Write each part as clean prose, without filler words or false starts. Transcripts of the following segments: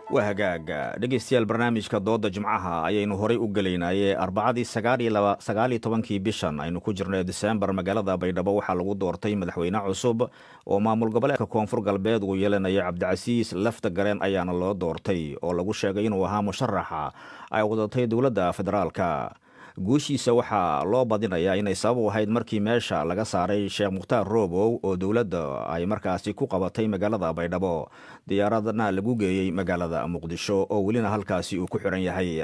Waa hagaaga, dhegeystayaal, barnaamijka Dooda Jimcaha ayaynu horay u gelaynaaye. Arbacadii 19-kii bishan aynu ku jirno ee Disembar, magaalada Baydhabo waxaa lagu doortay madaxweyne cusub oo maamul goboleedka Koonfur Galbeed uu yeelanayo. Cabdicasiis Lafta Gareen ayaana loo doortay, oo lagu sheegay inuu ahaa musharaxa ay wadatay dowladda federaalka. Guushiisa waxaa loo badinayaa inay sabab u ahayd markii meesha laga saaray Sheekh Mukhtaar Robow, oo dowladda ay markaasi ku qabatay magaalada Baydhabo, diyaaradna lagu geeyey magaalada Muqdisho, oo welina halkaasi uu ku xiran yahay.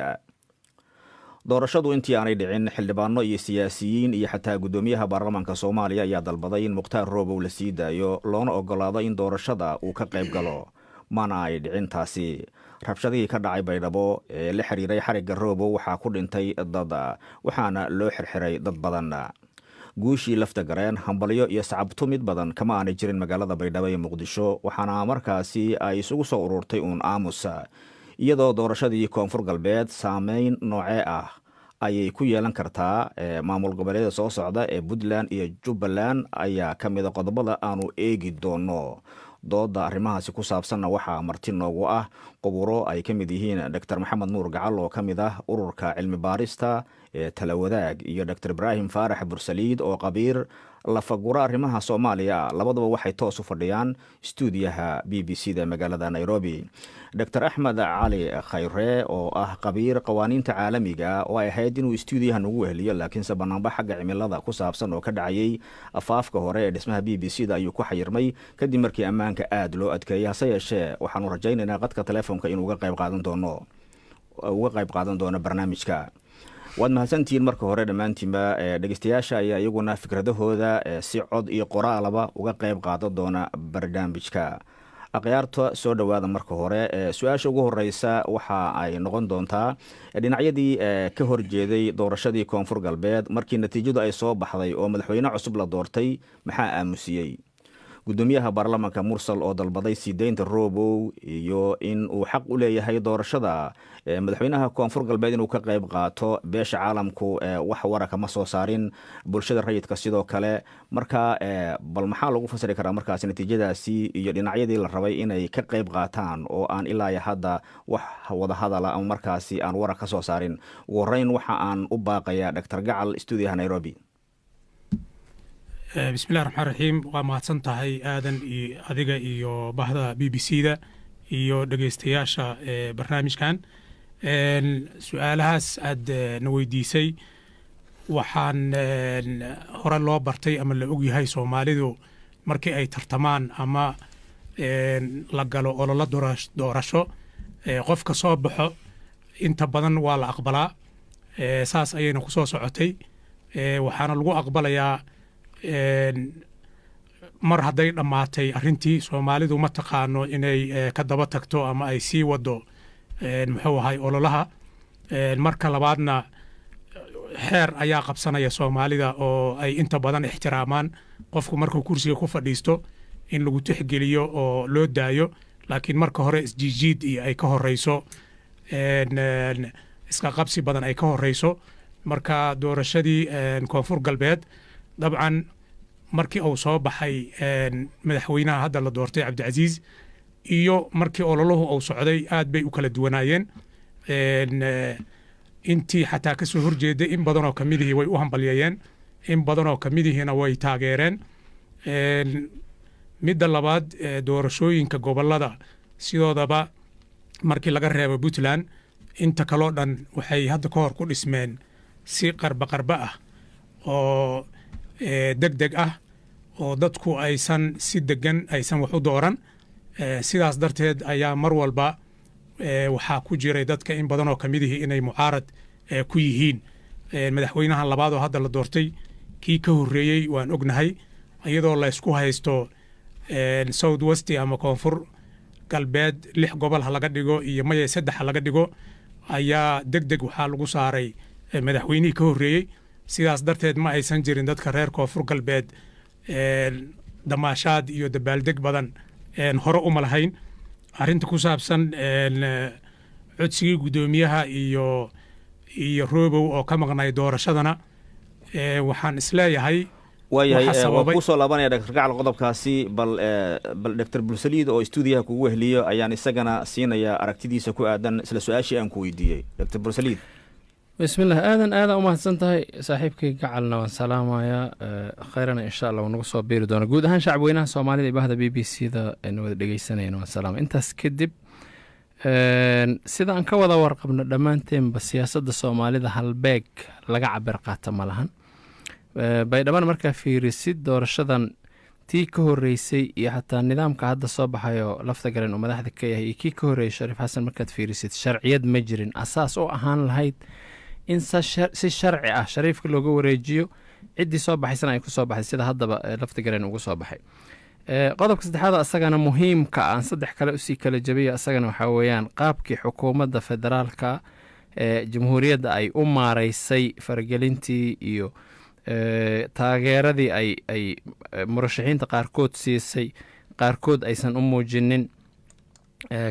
Doorashadu intii aanay dhicin, xildhibaano iyo siyaasiyiin iyo xataa guddoomiyaha baarlamaanka Soomaaliya ayaa dalbaday in Mukhtaar Robow la sii daayo, loona ogolaado in doorashada uu ka qayb galo. Mana ay dhicin taasi. Rabshadihii ka dhacay Baydhabo ee la xiriiray xarigga Robow waxaa ku dhintay dad, waxaana loo xirxiray dad badan. Guushii Lafta Gareen hambalyo iyo sacabtumid badan kama aanay jirin magaalada Baydhabo ee Muqdisho, waxaana markaasi ay isugu soo ururtay uun aamus. Iyadoo doorashadii Koonfur Galbeed saameyn noocee ah ayay ku yeelan kartaa maamul goboleeda soo socda ee Puntland iyo Jubbaland ayaa ka mida qodobada aanu eegi doono. Dooda arrimahaasi ku saabsanna waxaa marti noogu ah quburo ay ka mid yihiin Dr Maxamed Nuur Gacal, oo ka mid ah ururka cilmi baarista ee Talawadaag, iyo Dr Ibraahim Faarax Bursaliid, oo qabiir lafagura arrimaha Soomaaliya. Labadaba waxay toos u fadhiyaan stuudiyaha BBC da magaalada Nairobi. Dr Axmed Cali Khayre, oo ah qabiir qawaaniinta caalamiga, oo ay ahayd inuu stuudiyaha nagu weheliyo, laakiinse banaanbax xagga cimilada ku saabsan oo ka dhacayay afaafka hore ee dhismaha BBC da ayuu ku xayirmay kadib markii ammaanka aada loo adkeeyay. Hase yeeshee waxaanu rajaynaynaa qadka telefoonka inuu uga qayb qaadan doono barnaamijka. Waad mahadsantihiin marka hore dhammaantiinba. Dhegeystayaasha ayaa iyaguna fikradahooda si cod iyo qoraalaba uga qayb qaadan doona barnaamijka. Akhyaarta, soo dhowaada. Marka hore, su-aasha ugu horeysa waxa ay noqon doontaa: dhinacyadii ka horjeeday doorashadii Koonfur Galbeed, markii natiijadu ay soo baxday oo madaxweyne cusub la doortay, maxaa aamusiyey? Guddoomiyaha baarlamaanka Mursal oo dalbaday sii deynta Robow iyo in uu xaq u leeyahay doorashada madaxweynaha Koonfur Galbeed inuu ka qayb qaato, beesha caalamku wax wara kama soo saarin, bulshada rayidka sidoo kale. Marka bal maxaa lagu fasiri karaa markaasi natiijadaasi iyo dhinacyadii la rabay inay ka qayb qaataan oo aan ilaa iyo hadda wax wadahadala ama markaasi aan wara ka soo saarin? Ugu horeyn waxa aan u baaqayaa Dr Gacal, stuudiyaha Nairobi. Bismillahi raxmaan raxiim. Waa mahadsan tahay, Aadan, iyo adiga iyo bahda BBC da iyo dhegeystayaasha barnaamijkan. Su-aalahaas aad na weydiisay, waxaan hore loo bartay ama la ogyahay, Soomaalidu markii ay tartamaan ama la galo ololo doorasho, qofka soo baxo inta badan waa la aqbalaa. Saas ayayna ku soo socotay. Waxaana lagu aqbalayaa mar hadday dhammaatay arrintii, Soomaalidu ma taqaano inay ka daba tagto ama ay sii wado, muxuu ahay, ololaha. Marka labaadna, xeer ayaa qabsanaya Soomaalida oo ay inta badan ixtiraamaan: qofku markuu kursiga ku fadhiisto in lagu tixgeliyo oo loo daayo, laakiin marka hore isjiijiid iyo ay ka horeyso, iska qabsi badan ay ka horeyso. Marka doorashadii Koonfur Galbeed, dabcan markii uu soo baxay madaxweynaha hadda la doortay, Cabdicasiis, iyo markii ololuhu uu socday, aad bay u kala duwanaayeen. Intii xataa kasoo horjeeday, in badanoo kamidihii way u hambalyeeyeen, in badanoo kamidihiina way taageereen. Midda labaad, doorashooyinka gobolada sidoodaba, markii laga reebo Puntland, inta kaloo dhan waxay hadda ka hor ku dhismeen si qarba qarba ah oo deg deg ah, oo dadku aysan si degan aysan wax u dooran. Sidaas darteed ayaa mar walba waxaa ku jiray dadka in badan oo kamidihii inay mucaarad ku yihiin madaxweynahan labaad oo hadda la doortay. Kii ka horreeyey waan ognahay, iyadoo la isku haysto South West ama Koonfur Galbeed lix gobol ha laga dhigo iyo maya saddex ha laga dhigo, ayaa deg deg waxaa lagu saaray madaxweynihii ka horreeyey. Sidaas darteed ma aysan jirin dadka reer Koonfur Galbeed damaashaad iyo dabaaldeg badan hore uma lahayn. Arrinta ku saabsan codsigii guddoomiyaha iyo Robow oo ka maqnay doorashadana, waxaan isleeyahay Waayahay, waa kusoo laabanaya Doctor Gacal qodobkaasi. Bal Doctor Bulsaliid oo stuudiyaha kugu weheliyo ayaan isagana siinaya aragtidiisa ku aadan isla su-aashii aan ku weydiiyey. Doctor Bulsaliid. Bismillah. Aadan, aadaan umahadsan tahay. Saaxiibkay Gacalna waan salaamayaa, khayrana insha Allah nagu soo biiri doona. Guud ahaan shacabweynaha Soomaalida iyo bahda BBC da na wada dhegeysanayana waan salaamay. Intaas kadib, sida aan ka wada warqabno dhammaanteenba, siyaasadda Soomaalida halbeeg laga cabir qaata ma lahan. Baydhabana markaa fiirisid, doorashadan tii ka horeysay iyo xataa nidaamka hadda soo baxayo Lafta Garen uu madaxda ka yahay iyo kii ka horreeyay Shariif Xasan markaad fiirisid, sharciyad ma jirin asaas u ahaan lahayd in si sharci ah Shariifka looga wareejiyo, ciddii soo baxaysana ay ku soo baxday sida haddaba Lafta Garen ugu soo baxay. Qodobka saddexaad, asagana muhiimka aan saddex kale usii kala jabiyo, asagana waxaa weeyaan qaabkii xukuumadda federaalka ee jamhuuriyadda ay u maareysay faragelintii iyo taageeradii ay murashaxiinta qaarkood siisay, qaarkood aysan u muujinin,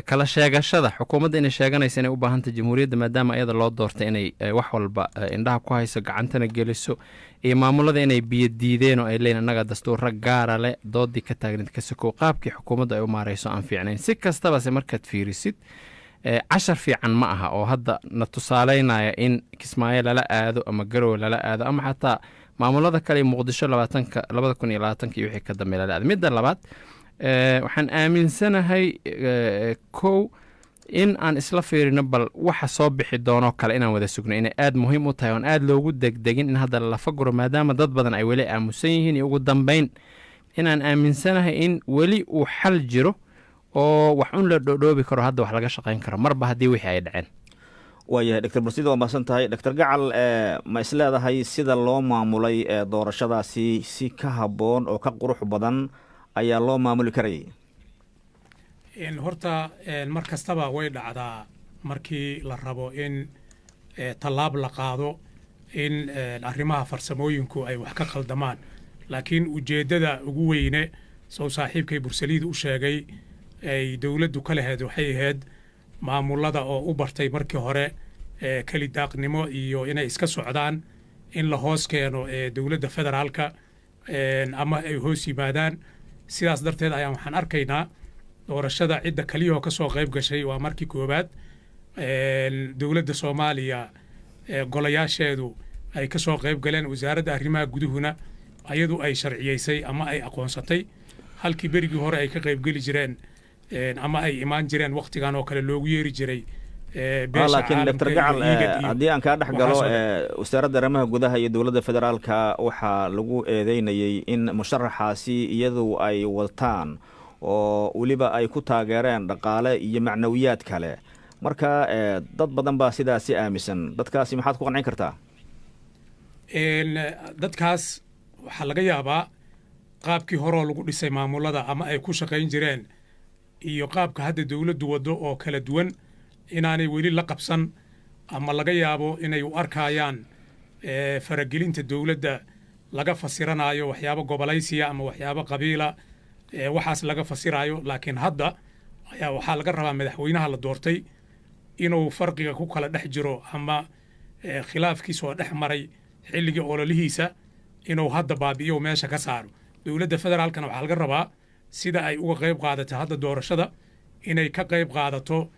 kala sheegashada xukuumadda inay sheeganaysa inay u baahantay jamhuuriyadda, maadaama iyada loo doortay inay wax walba indhaha ku hayso, gacantana geliso, iyo maamulada inay biyo diideen oo ay leeyiin annaga dastuurro gaara leh. Doodii ka taagneed ka sokow, qaabkii xukuumaddu ay u maareyso aan fiicnayn. Si kastabase markaad fiirisid, cashar fiican ma aha oo hadda na tusaaleynaya in Kismaayo lala aado ama Garowe lala aado ama xataa maamulada kale, Muqdisho 20-ka 2020-ka iyo wixii ka dambe lala aado. Midda labaad, waxaan aaminsanahay kow in aan isla fiirino bal waxa soo bixi doonoo kale, inaan wada sugno inay aada muhiim u tahay oon aada loogu degdegin in hadda lafa guro, maadaama dad badan ay weli aamusan yihiin, iyo ugu dambeyn inaan aaminsanahay in weli uu xal jiro oo wax un la dhodhoobi karo, hadda wax laga shaqayn karo marba haddii wixii ay dhaceen. Waayahay, Doctor Bursid, waa mahadsan tahay. Doctor Gacal, ma isleedahay sida loo maamulay doorashadaasi si ka habboon oo ka qurux badan ayaa loo maamuli karayay? Horta mar kastaba way dhacdaa markii la rabo in tallaab la qaado in arrimaha farsamooyinku ay wax ka qaldamaan, laakiin ujeeddada ugu weyne sow saaxiibkay Bursaliid u sheegay ay dowladdu ka lahayd waxay ahayd maamulada oo u bartay markii hore keli daaqnimo iyo inay iska socdaan in la hoos keeno dowladda federaalka ama ay hoos yimaadaan. Sidaas darteed ayaan waxaan arkaynaa doorashada cidda keliyahoo ka soo qayb gashay waa markii koowaad dowladda Soomaaliya golayaasheedu ay ka soo qayb galeen, wasaaradda arrimaha guduhuna ayadu ay sharciyeysay ama ay aqoonsatay, halkii berigii hore ay ka qaybgeli jireen ama ay imaan jireen wakhtigan oo kale loogu yeeri jiray. Laakiin Doctor Gacal, haddii aan kaa dhex galo, wasaaradda arrimaha gudaha iyo dowladda federaalka waxaa lagu eedeynayey in musharaxaasi iyadu ay wataan oo weliba ay ku taageereen dhaqaale iyo macnawiyaad kale. Marka dad badan baa sidaasi aaminsan. Dadkaasi maxaad ku qancin kartaa? Dadkaas waxaa laga yaabaa qaabkii horoo lagu dhisay maamulada ama ay ku shaqayn jireen iyo qaabka hadda dowladdu waddo oo kala duwan inaanay weli la qabsan, ama laga yaabo inay u arkayaan faragelinta dowladda laga fasiranayo waxyaabo gobolaysiya ama waxyaabo qabiila, waxaas laga fasirayo. Laakiin hadda ayaa waxaa laga rabaa madaxweynaha la doortay inuu farqiga ku kala dhex jiro ama khilaafkiisoo dhex maray xilligii ololihiisa inuu hadda baabi'iyo, meesha ka saaro. Dowladda federaalkana waxaa laga rabaa sida ay uga qayb qaadato hadda doorashada inay ka qayb qaadato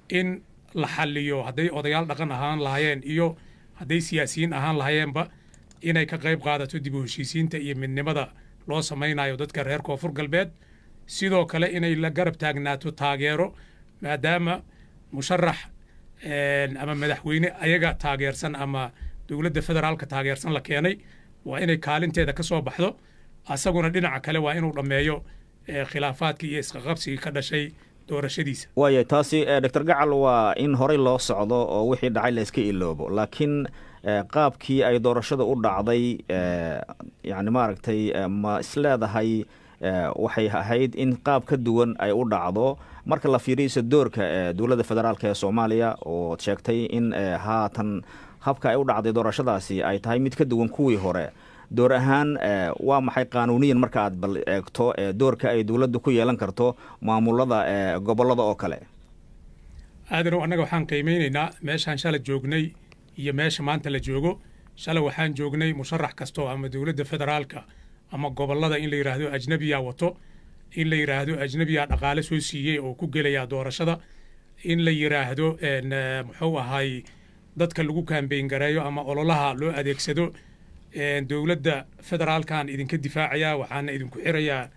in la xalliyo, hadday odayaal dhaqan ahaan lahaayeen iyo hadday siyaasiyiin ahaan lahayeenba, inay ka qayb qaadato dib u heshiisiinta iyo midnimada loo samaynayo dadka reer Koonfur Galbeed. Sidoo kale inay la garab taagnaato taageero, maadaama musharax ama madaxweyne ayaga taageersan ama dowladda federaalka taageersan la keenay, waa inay kaalinteeda ka soo baxdo. Asaguna dhinaca kale waa inuu dhammeeyo khilaafaadkii iyo isqaqabsigii ka dhashay doorashadiisa. Waaya, taasi Doctor Gacal waa in horey loo socdo oo wixii dhacay la iska iloobo, laakiin qaabkii ay doorashada u dhacday, yani maaragtay, ma isleedahay waxay ahayd in qaab ka duwan ay u dhacdo marka la fiiriyo doorka dowladda federaalk ee Soomaaliya, oo sheegtay in haatan habka ay u dhacday doorashadaasi ay tahay mid ka duwan kuwii hore? Door ahaan waa maxay qaanuuniyan marka aad bal eegto doorka ay dowladdu ku yeelan karto maamulada gobollada oo kale? Aadanow, annaga waxaan qiimeynaynaa meeshaan shala joognay iyo meesha maanta la joogo. Shalay waxaan joognay musharax kastoo ama dowladda federaalka Ama gobollada in la yidhaahdo ajnabiyaa wato, in la yidhaahdo ajnabiyaa dhaqaale soo siiyey oo ku gelayaa doorashada, in la yidhaahdo muxuu ahay dadka lagu kaambeyn gareeyo ama ololaha loo adeegsado dowladda federaalkan idinka difaacaya, waxaana idinku xirayaa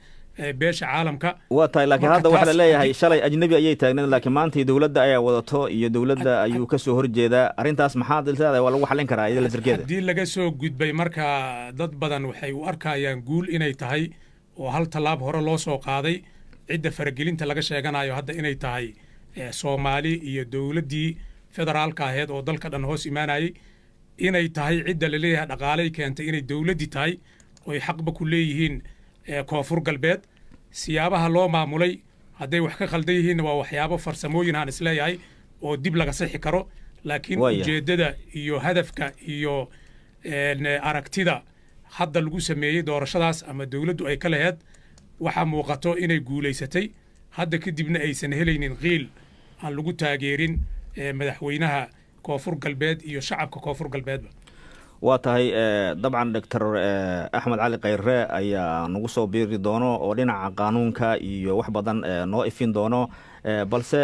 beesha caalamka. Waa tahay, laakiin hadda waxaa la leeyahay shalay ajnabi ayay taagneed, laakiin maantay dowladda ayaa wadato iyo dowladda ayuu ka soo horjeedaa. Arrintaas maxaad leedahay waa lagu xallin karaa iyada laftirkeeda? Haddii laga soo gudbay, marka dad badan waxay u arkayaan guul inay tahay oo hal tallaab hore loo soo qaaday. Cidda faragelinta laga sheeganayo hadda inay tahay Soomaali iyo dowladdii federaalka aheyd oo dalka dhan hoos imaanayay inay tahay, cidda laleeyahay dhaqaalay keentay inay dowladdii tahay oy xaqba ku leeyihiin Koonfur Galbeed. Siyaabaha loo maamulay hadday wax ka khaldan yihiinna waa waxyaabo farsamooyin aan isleeyahay oo dib laga sixi karo, laakiin ujeeddada iyo hadafka iyo aragtida hadda lagu sameeyey doorashadaas ama dowladdu ay ka laheyd waxaa muuqato inay guulaysatay, hadda kadibna aysan helaynin qiil aan lagu taageerin madaxweynaha Koonfur Galbeed iyo shacabka Koonfur Galbeedba. Waa tahay. Dabcan Doctor Axmed Cali Khayre ayaa nagu soo biiri doono oo dhinaca qaanuunka iyo wax badan noo ifin doono, balse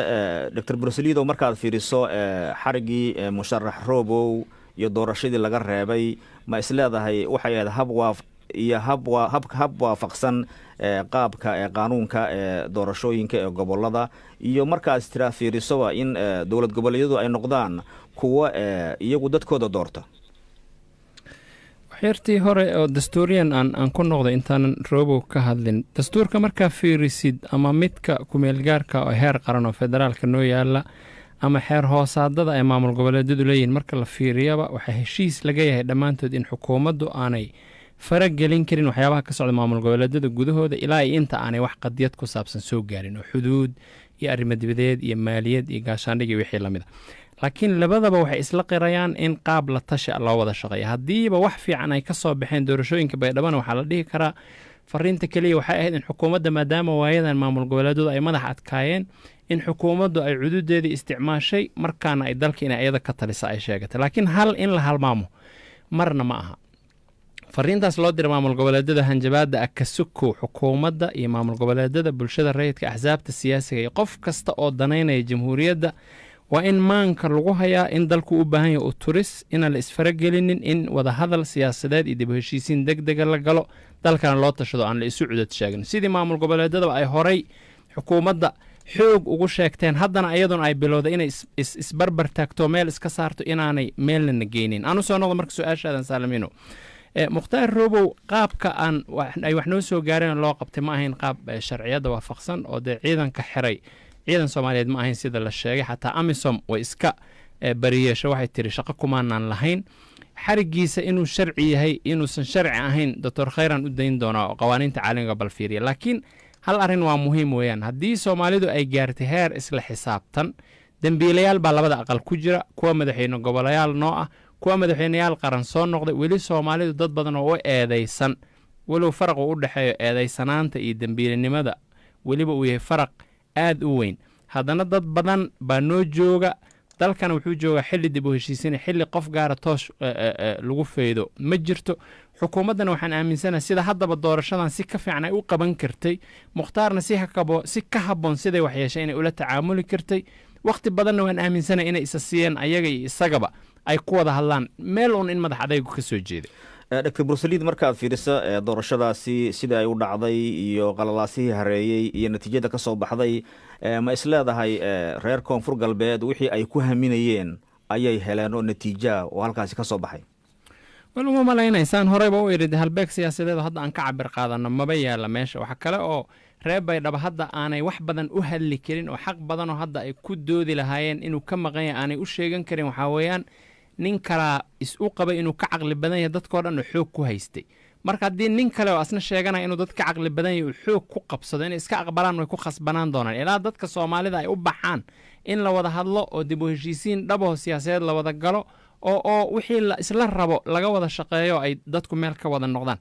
Doctor Bruselido, markaad fiiriso xarigii musharax Robow iyo doorashadii laga reebay, ma isleedahay waxay ahayd hab waaf iyo hab hab hab waafaqsan qaabka ee qaanuunka ee doorashooyinka ee gobolada, iyo markaas tiraa fiirisoba in dowlad goboleedyadu ay noqdaan kuwo iyagu dadkooda doorta? Waxyartii hore oo dastuuriyan aan ku noqday intaanan Robow ka hadlin. Dastuurka markaa fiirisid, ama midka kumeelgaarka oo heer qaran oo federaalka noo yaala ama xeer hoosaadada ay maamul goboleedyadu leeyihiin, marka la fiiriyaba waxaa heshiis laga yahay dhammaantood in xukuumaddu aanay faragelin karin waxyaabaha ka socda maamul goboleedyada gudahooda ilaa iyo inta aanay wax qadiyad ku saabsan soo gaarin oo xuduud iyo arrimo dibadeed iyo maaliyad iyo gaashaandhig iyo wixii lamid a. Laakiin labadaba waxay isla qirayaan in qaab la tashi loo wada shaqeeya. Haddiiba wax fiican ay ka soo baxeen doorashooyinka Baydhabana, waxaa la dhihi karaa fariinta keliya waxay ahayd in xukuumadda, maadaama waayadan maamul goboleedyadu ay madax adkaayeen, in xukuumaddu ay cududeedii isticmaashay, markaana ay dalka inay iyada ka talisa ay sheegatay. Laakiin hal in la halmaamo marna ma aha fariintaas loo dira maamul goboleedyada hanjabaada ah kasukow, xukuumadda iyo maamul goboleedyada, bulshada rayidka, axsaabta siyaasiga iyo qof kasta oo danaynaya jamhuuriyadda waa in maanka lagu hayaa in dalku u baahan yahay u turis, inaan la isfaragelinin, in wadahadal siyaasadeed iyo dib u heshiisiin deg dega la galo, dalkana loo tashado, aan la isu cudad sheegin sidii maamul goboleedyadaba ay horay xukuumadda xoog ugu sheegteen, haddana iyaduna ay bilowday inay isbarbar taagto, meel iska saarto, inaanay meelnana geynin. Aan usoo noqdo marka su-aashaadan, Saalamino. Mukhtaar Robow qaabka aan ay wax noo soo gaareen loo qabtay ma ahayn qaab sharciyadda waafaqsan, oo dee ciidanka xiray ciidan Soomaaliyeed ma ahayn sida la sheegay. Xataa AMISOM way iska bariyeesho, waxay tiri shaqo kumaanaan lahayn. Xarigiisa inuu sharci yahay inuusan sharci ahayn Doctor Khayran u dayn doonaa oo qawaaniinta caalamiga bal fiiriya. Laakiin hal arrin waa muhiim weeyaan: haddii Soomaalidu ay gaartay heer isla xisaabtan, dembiilayaal baa labada aqal ku jira, kuwa madaxweyne gobolayaal noo ah, kuwa madaxweyneyaal qaran soo noqday. Weli Soomaalidu dad badan oo u eedaysan, walow faraq uu u dhexeeyo eedaysanaanta iyo dembiilinimada weliba uu yahay faraq aad u weyn, haddana dad badan baa noo jooga. Dalkana wuxuu joogaa xilli dib u heshiisina, xilli qof gaara toosh lagu feydo ma jirto. Xukuumaddana waxaan aaminsanahay sida haddaba doorashadan si ka fiican ay u qaban kartay, Mukhtaarna si ka habboon siday waxyeeshay inay ula tacaamuli kartay. Wakhti badanna waan aaminsanahay inay isa siiyeen ayaga iyo isagaba ay ku wada hadlaan, meel uun in madax adaygu ka soo jeeday. Dr Bruselid, markaad fiiriso doorashadaasi sida ay u dhacday iyo qalalaasihii hareeyey iyo natiijada ka soo baxday, ma isleedahay reer Koonfur Galbeed wixii ay ku haminayeen ayay heleen oo natiijaha oo halkaasi ka soo baxay? Wal uma malaynaysaan. Horeyba u idhi, halbeeg siyaasadeed oo hadda aan ka cabir qaadano maba yaala meesha. Waxa kale oo reer Baydhabo hadda aanay wax badan u hadli karin oo xaq badanoo hadda ay ku doodi lahaayeen inuu ka maqan yahay aanay u sheegan karin, waxaa weeyaan nin kalaa is u qabay inuu ka caqli badan yahay dadkao dhan oo xoog ku haystay. Marka haddii nin kale oo asna sheeganaya inuu dad ka caqli badan yahay uu xoog ku qabsado, inay iska aqbalaan way ku khasbanaan doonaan, ilaa dadka Soomaalida ay u baxaan in la wada hadlo oo dib u heshiisiin dhabaho siyaasadeed la wada galo oo wixii la isla rabo laga wada shaqeeyo, ay dadku meel ka wada noqdaan.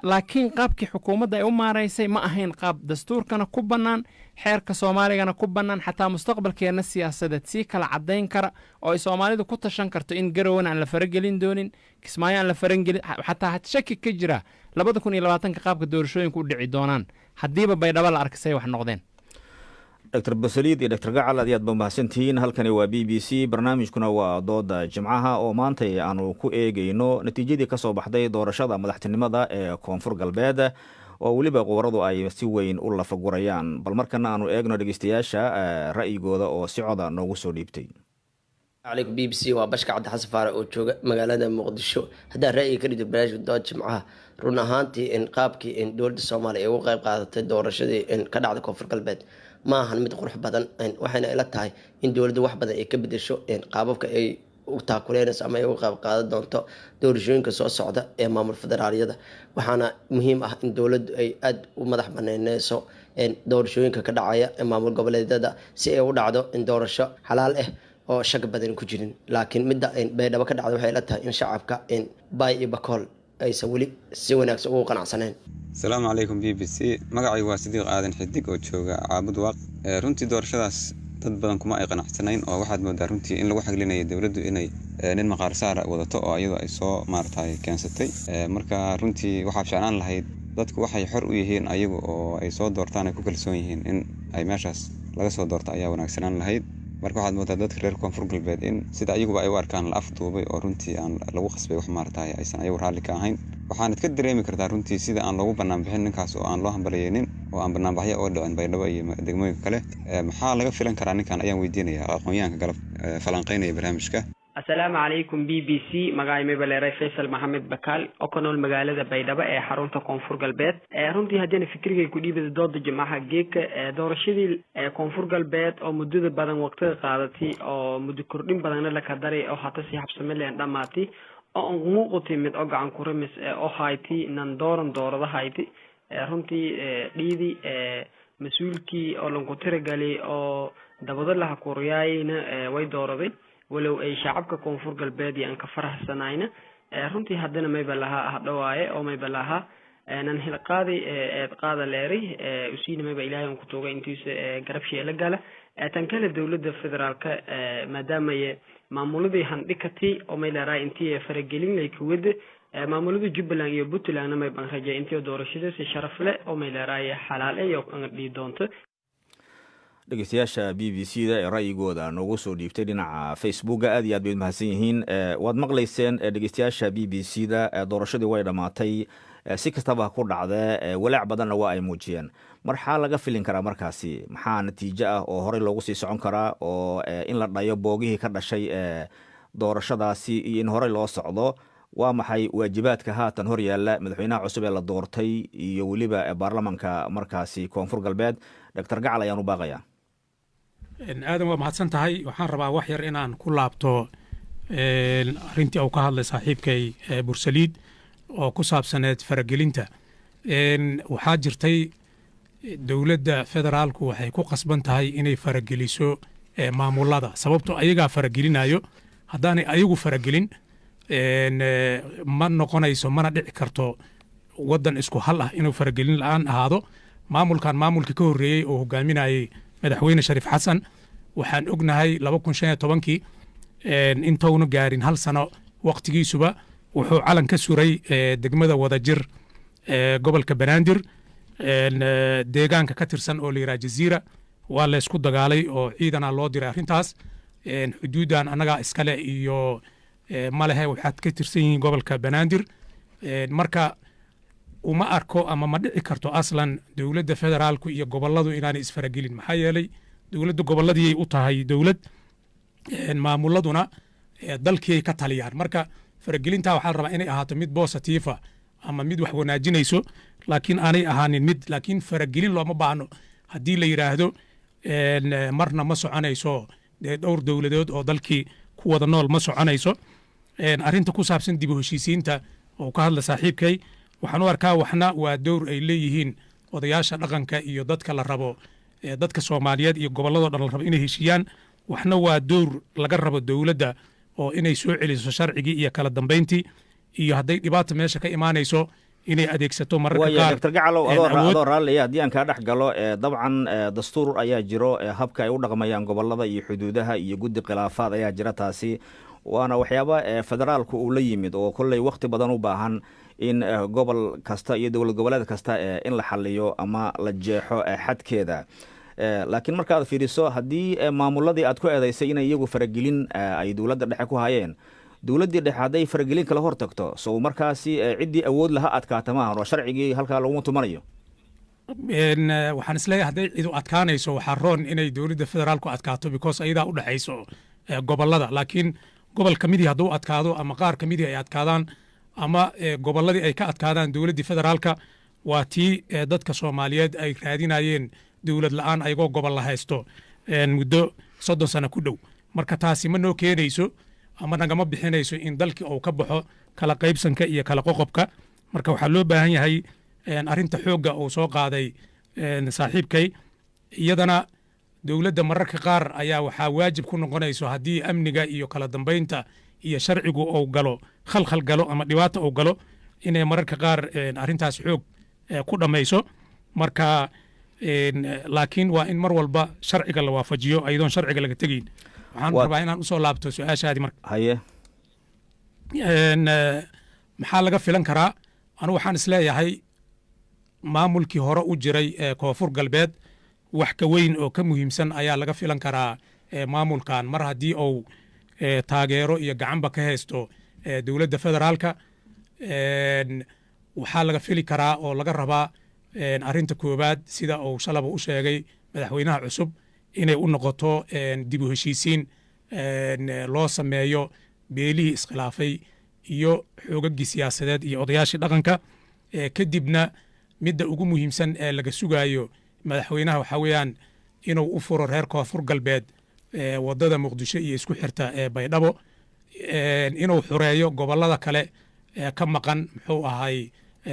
Laakiin qaabkii xukuumadda ay u maaraysay ma ahayn qaab dastuurkana ku bannaan, xeerka Soomaaligana ku bannaan, xataa mustaqbalkeenna siyaasadeed sii kala caddayn kara oo ay Soomaalidu ku tashan karto in Garowana aan la faragelin doonin, Kismaayo aan la faragelin. Xataa shaki ka jira 2020-ka qaabka doorashooyinku u dhici doonaan haddiiba Baydhabo la arkay say wax noqdeen. Dr Basaliid iyo Dr Gacal, aad iyo aad ba mahadsantihiin. Halkani waa BBC, barnaamijkuna waa Dooda Jimcaha oo maantay aanu ku eegeyno natiijadii kasoo baxday doorashada madaxtinimada ee Koonfur Galbeed, oo weliba khubaradu ay si weyn u lafagurayaan. Bal markana aanu eegno dhegeystayaasha ra'yigooda oo si coda noogu soo dhiibtay. Calaykum BBC, waa Bashka Cabdi Xasan Faarax oo jooga magaalada Muqdisho. Haddaan ra'yiga ka dhido barnaamijka Dood Jimcaha, run ahaantii in qaabkii in dowladda Soomaaliya ay uga qayb qaadatay doorashadii in ka dhacday Koonfur Galbeed ma ahan mid qurux badan. Waxayna ila tahay in dowladda wax badan ay ka bedesho qaababka ay u taakuleynayso ama ay uga qayb qaadan doonto doorashooyinka soo socda ee maamul federaaliyada. Waxaana muhiim ah in dowladdu ay aada u madax baneyneyso doorashooyinka ka dhacaya ee maamul goboleedyada, si ay u dhacdo in doorasho xalaal ah oo shak badan ku jirin. Laakiin midda Baydhabo ka dhacda waxay ila tahay in shacabka Bay iyo Bakool aysan weli si wanaagsan ugu qanacsaneen. Asalaamu calaykum BBC, magacaygu waa Sidiiq Aadan Xidig oo jooga Caabud Waaq. Runtii doorashadaas dad badan kuma ay qanacsanayn, oo waxaad moodaa runtii in lagu xaglinayo dowladdu inay nin maqaar saara wadato oo iyadu ay soo maaragtay keensatay. Marka runtii waxaa fiicnaan lahayd dadku waxay xor u yihiin ayagu oo ay soo doortaan, ay ku kalsoon yihiin in ay meeshaas laga soo doorto ayaa wanaagsanaan lahayd. Marka waxaad moodaa dadka reer Koonfur Galbeed in sida ayaguba ay u arkaan la afduubay, oo runtii aan lagu qasbay wax maaragtay aysan ayagu raalli ka ahayn. Waxaanad ka dareemi kartaa runtii sida aan loogu banaanbixin ninkaas oo aan loo hambaliyeynin oo aan banaanbaxyo oo dhicin Baydhabo iyo degmooyinka kale. Maxaa laga filan karaa ninkan ayaan weydiinaya aqoon-yahanka galab falanqeynaya barnaamijka. Asalaamu calaykum BBC, magacay mebaleeray Faysal Maxamed Bakaal oo ku nool magaalada Baydhabo ee xarunta Koonfur Galbeed. Runtii haddiina fikrigay ku dhiibada Dooda Jimcaha geeka, doorashadii Koonfur Galbeed oo muddada badan waqtiga qaadatay oo muddo kordhin badanna la kadaray oo hata si habsame leen dhammaatay oo muuqatay mid oo gacan ku rimis oo hayti nan dooran doorada hayti, runtii dhiidi mas-uulkii oo lanku tiragalay oo dabado laha kuriyaayna way dooraday, walow ay shacabka Koonfur Galbeed iyo aan ka faraxsanayna. Runtii haddana mayba lahaa hadhawaaye oo mayba lahaa nan hilqaadi eed qaada leeri usiina mayba Ilaahay un ku tuugay intiisa garabshiya la gala. Tan kale, dowladda federaalka maadaamay maamuladii handhikati oo may leerahay intii faragelin lay kuwada maamulada Jubbaland iyo Puntlandna, may baan rajay intii doorashada si sharaf leh oo may leerahay xalaal eh iyo dhihi doonto. Dhegeystayaasha BBC da ee ra'yigooda noogu soo dhiibtay dhinaca Facebooka, aad iyo aad bay mahadsan yihiin. Waad maqlayseen dhegeystayaasha BBC da, doorashadii way dhammaatay, si kastaba ha ku dhacdee, walaac badanna waa ay muujiyeen. Maxaa laga filin karaa markaasi? Maxaa natiijo ah oo horey loogu sii socon karaa oo in la dhayo boogihii ka dhashay doorashadaasi iyo in horey loo socdo? Waa maxay waajibaadka haatan hor yaalla madaxweynaha cusub ee la doortay iyo weliba baarlamanka markaasi Koonfur Galbeed? Doctor Gacal ayaan u baaqayaa. Aadan, waa mahadsan tahay. Waxaan rabaa wax yar inaan ku laabto arrintii uu ka hadlay saaxiibkay Bursaliid oo ku saabsaneed faragelinta. Waxaa jirtay dowladda federaalku waxay ku qasban tahay inay farageliso maamulada, sababto ayagaa faragelinayo. Haddaanay ayagu faragelin ma noqonayso, mana dhici karto waddan isku hal ah inuu faragelin la-aan ahaado. Maamulkan maamulkii ka horreeyey oo hogaaminayay madaxweyne Shariif Xasan, waxaan ognahay 2015-kii intouna gaarin hal sano waqtigiisuba wuxuu calan ka suray degmada Wadajir, gobolka Banaadir, deegaanka ka tirsan oo la yidhaha Jaziira. Waa la isku dagaalay oo ciidanaa loo diray arrintaas. Xuduuddan annagaa iskale iyo malehe, waxaad ka tirsan yihiin gobolka Banaadir. Marka uma arko ama ma dhici karto aslan dowladda federaalku iyo gobolladu inaanay isfaragelin, maxaa yeelay dowladda gobolladiyay u tahay dowlad, maamuladuna dalkiiay ka taliyaan. Marka faragelintaa waxaa la rabaa inay ahaato mid positive ama mid wax wanaajinayso, laakiin aanay ahaanin mid laakiin faragelin looma baahno haddii la yidhaahdo marna ma soconayso. Dee dhowr dowladood oo dalkii ku wada nool ma soconayso. Arrinta ku saabsan dib u heshiisiinta oo ka hadla saaxiibkay, waxaan u arkaa waxna waa dowr ay leeyihiin odayaasha dhaqanka iyo dadka la rabo, dadka Soomaaliyeed iyo gobolladoo dhan la rabo inay heshiiyaan, waxna waa dowr laga rabo dowladda oo inay soo celiso sharcigii iyo kala dambayntii, iyo hadday dhibaata meesha ka imaanayso inay adeegsato mararka Waaya qaar Dr Gacalow, adoo awood. Adoo raalliya haddii aan kaa dhex galo, dabcan dastuur ayaa jiro, habka ay u dhaqmayaan gobolada iyo xuduudaha iyo guddi khilaafaad ayaa jira. Taasi waana waxyaaba federaalku uu la yimid oo kolley wakhti badan u baahan in gobol kasta iyo dowlad goboleed kasta in la xaliyo ama la jeexo xadkeeda. Laakiin markaad fiiriso, haddii maamuladii aad ku eedaysay inay iyagu faragelin ay dowladda dhexe ku hayeen, dowladdii dhexe hadday faragelin kala hor tagto, so markaasi ciddii awood laha adkaata maahan oo sharcigii halkaa laguma tumanayo? Waxaan isleeyahay, hadday cidu adkaanayso, waxaa roon inay dowladda federaalku adkaato, because ayadaa u dhexayso gobollada. Laakiin gobol ka midii hadduu adkaado ama qaar ka midii ay adkaadaan ama gobolladii ay ka adkaadaan dowladdii federaalka, waa tii dadka Soomaaliyeed ay raadinayeen dowlad la'aan ayagoo gobol la haysto muddo 30 sano ku dhow. Marka taasi ma noo keenayso ama nagama bixinayso in dalkii uu ka baxo kala qaybsanka iyo kala qoqobka. Marka waxaa loo baahan yahay arrinta xoogga uu soo qaaday saaxiibkay, iyadana dowladda mararka qaar ayaa waxaa waajib ku noqonayso, haddii amniga iyo kala dambaynta iyo sharcigu uu galo khalkhal galo ama dhibaata uu galo, inay mararka qaar arrintaas xoog ku dhammayso. Marka laakiin waa in mar walba sharciga la waafajiyo, ayadoon sharciga laga tegayn. Waxaan rabaa inaan usoo laabto su-aashaadii marka. Haye. Maxaa laga filan karaa? Anu waxaan isleeyahay, maamulkii hore u jiray ee Koonfur Galbeed wax ka weyn oo ka muhiimsan ayaa laga filan karaa maamulkan, mar haddii uu taageero iyo gacanba ka haysto dowladda federaalka. Waxaa laga fili karaa oo laga rabaa arrinta koowaad, sida uu shalaba u sheegay madaxweynaha cusub, inay u noqoto dib u heshiisiin loo sameeyo beelihii iskhilaafay iyo xoogagii siyaasadeed iyo odayaashii dhaqanka. Kadibna midda ugu muhiimsan ee laga sugayo madaxweynaha waxaa weeyaan inuu u furo reer Koonfur Galbeed wadada Muqdisho iyo isku xirta ee Baydhabo, inuu xureeyo gobollada kale ee ka maqan, muxuu ahay,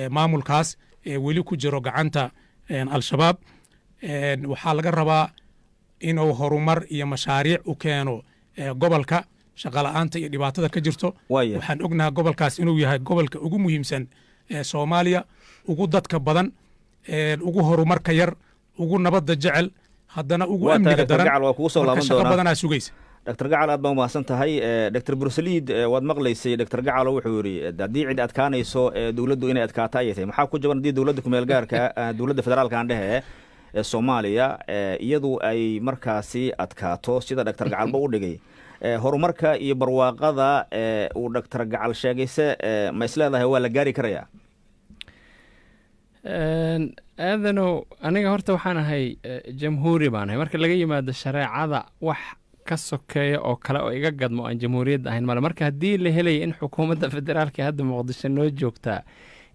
maamulkaas ee weli ku jiro gacanta Al-Shabaab. Waxaa laga rabaa inuu horumar iyo mashaariic u keeno gobolka shaqola'aanta iyo dhibaatada ka jirto. Waxaan ognahay gobolkaas inuu yahay gobolka ugu muhiimsan ee Soomaaliya, ugu dadka badan, ugu horumarka yar, ugu nabadda jecel, haddana ugu amniga daran. Gacal, waa kugu soo Marka laaban shaqo doonaa. badanaa sugaysa. Dr Gacal, aad baa umahadsan tahay. Dr Bursaliid, waad maqlaysay Dr Gacalo, wuxuu yidhi haddii cid adkaanayso, dowladdu inay adkaato ayay tahay. Maxaa ku jaban haddii dowladda kumeel gaarka, dowladda federaalka aan dhehe, ee Soomaaliya, iyadu ay markaasi adkaato sida Dr Gacalba u dhigay, horumarka iyo barwaaqada uu Dr Gacal sheegayse ma isleedahay waa la gaari karayaa? Aadanow, aniga horta waxaan ahay jamhuuri baan ahay. Marka laga yimaado shareecada, wax ka sokeeya oo kale oo iga gadmo aan jamhuuriyadda ahayn male. Marka haddii la helaya in xukuumadda federaalka hadda Muqdisho noo joogtaa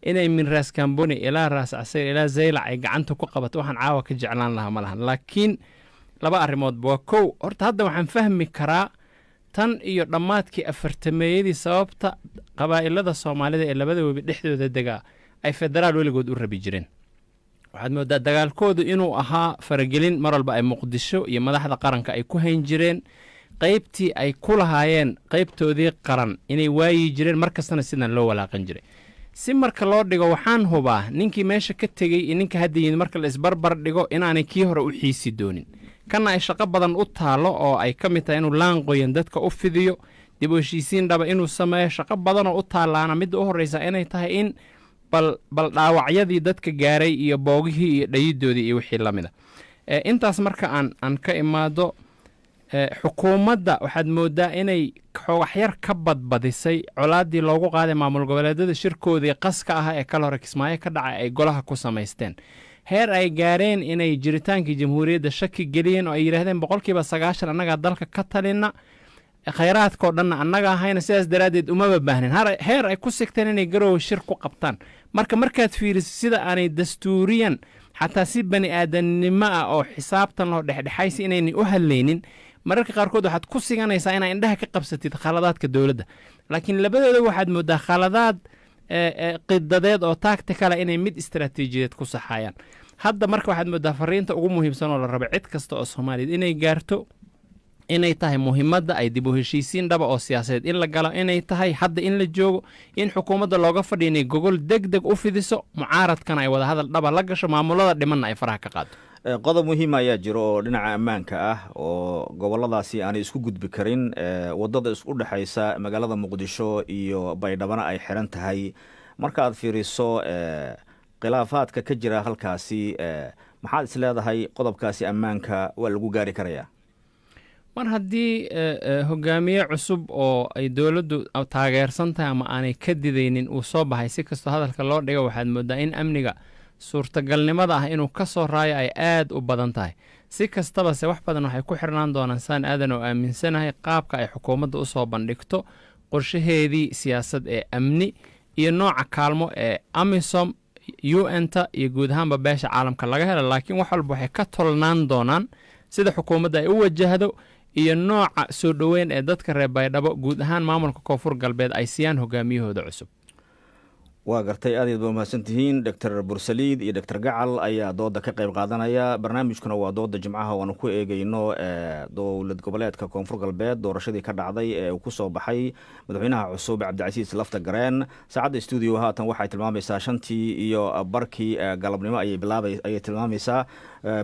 inay min Raas Kamboni ilaa Raas Casayr ilaa Zaylac ay gacanta ku qabato, waxaan caawa ka jeclaan lahaa ma lahan. Laakiin laba arrimoodba waa kow. Horta hadda waxaan fahmi karaa tan iyo dhammaadkii afartameeyadii sababta qabaa'ilada Soomaalida ee labada webi dhexdooda degaa ay federaal weligood u rabi jireen. Waxaad moodaa dagaalkoodu inuu ahaa faragelin mar walba ay Muqdisho iyo madaxda qaranka ay ku hayn jireen, qaybtii ay ku lahaayeen, qaybtoodii qaran inay waayi jireen, mar kastana sidan loo walaaqan jiray. Si marka loo dhigo, waxaan hubaa ninkii meesha ka tegey iyo ninka hadda yimid marka la isbarbar dhigo inaanay kii hore u xiisi doonin, kana ay shaqo badan u taalo oo ay ka mid tahay inuu laanqoyan dadka u fidiyo, dib u heshiisiin dhaba inuu sameeyo. Shaqo badanoo u taallaana midda u horreysa inay tahay in bal dhaawacyadii dadka gaaray iyo boogihii iyo dhayidoodii iyo wixii la mida. Intaas marka aan ka imaado, xukuumadda waxaad moodaa inay xoogaxyar ka badbadisay colaaddii loogu qaaday maamul goboleedyada shirkoodii qaska ah ee kala hore Kismaayo ka dhacay ay golaha ku samaysteen, heer ay gaareen inay jiritaankii jamhuuriyadda shaki geliyeen oo ay yidhaahdeen 90% annagaa dalka ka talina, khayraadkao dhanna annaga ahayna, sidaas daraaddeed umaba baahnin, heer ay ku sigteen inay Garoowe shir ku qabtaan. Marka markaad fiiriso sida aanay dastuuriyan, xataa si bani aadamnimo ah oo xisaabtan loo dhexdhexaysi inaynay u hadlaynin, mararka qaarkood waxaad ku siganaysaa inaa indhaha ka qabsatid khaladaadka dowladda. Laakiin labadooda waxaad moodaa khaladaad qidadeed oo tactical ah inay mid istaraatiijiyadeed ku saxayaan hadda. Marka waxaad moodaa fariinta ugu muhiimsan oo la rabo cid kasta oo Soomaaliyeed inay gaarto Inay tahay muhiimadda ay dib u heshiisiin dhaba oo siyaasadeed in la galo, inay tahay hadda in la joogo, in xukuumadda looga fadhiya inay gogol deg deg u fidiso, mucaaradkana ay wadahadal dhaba la gasho, maamulada dhimanna ay faraha ka qaado. Qodob muhiima ayaa jiro oo dhinaca ammaanka ah oo goboladaasi aanay isku gudbi karin, wadada isku dhexaysa magaalada Muqdisho iyo Baydhabana ay xiran tahay. Marka aad fiiriso khilaafaadka ka jira halkaasi, maxaad is leedahay qodobkaasi ammaanka waa lagu gaari karayaa? Mar haddii hogaamiye cusub oo ay dowladdu taageersan tahay ama aanay ka didaynin uu soo baxay, si kastoo hadalka loo dhigo, waxaad moodaa in amniga suurtagalnimada ah inuu ka soo raayo ay aad u badan tahay. Si kastabase, wax badan waxay ku xirnaan doonaan, saan aadan oo aaminsanahay, qaabka ay xukuumadda usoo bandhigto qorshaheedii siyaasad ee amni iyo nooca kaalmo ee AMISOM, UN-ta iyo guud ahaanba beesha caalamka laga helo. Laakiin wax walba waxay ka tolnaan doonaan sida xukuumadda ay u wajahdo iyo nooca soo dhoweyn ee dadka reer Baydhabo, guud ahaan maamulka Koonfur Galbeed, ay siiyaan hogaamiyahooda cusub. Waa gartay, aad iyaad ba mahadsan tihiin. Doctor Bursaliid iyo Doctor Gacal ayaa dooda ka qayb qaadanaya. Barnaamijkuna waa dooda Jimcaha oo aanu ku eegeyno dowlad goboleedka Koonfur Galbeed doorashadii ka dhacday ee uu kusoo baxay madaxweynaha cusub Cabdicasiis Lafta Gareen. Saacadda stuudio haatan waxay tilmaamaysaa 5:30 galabnimo ayay bilaabay ayay tilmaamaysaa.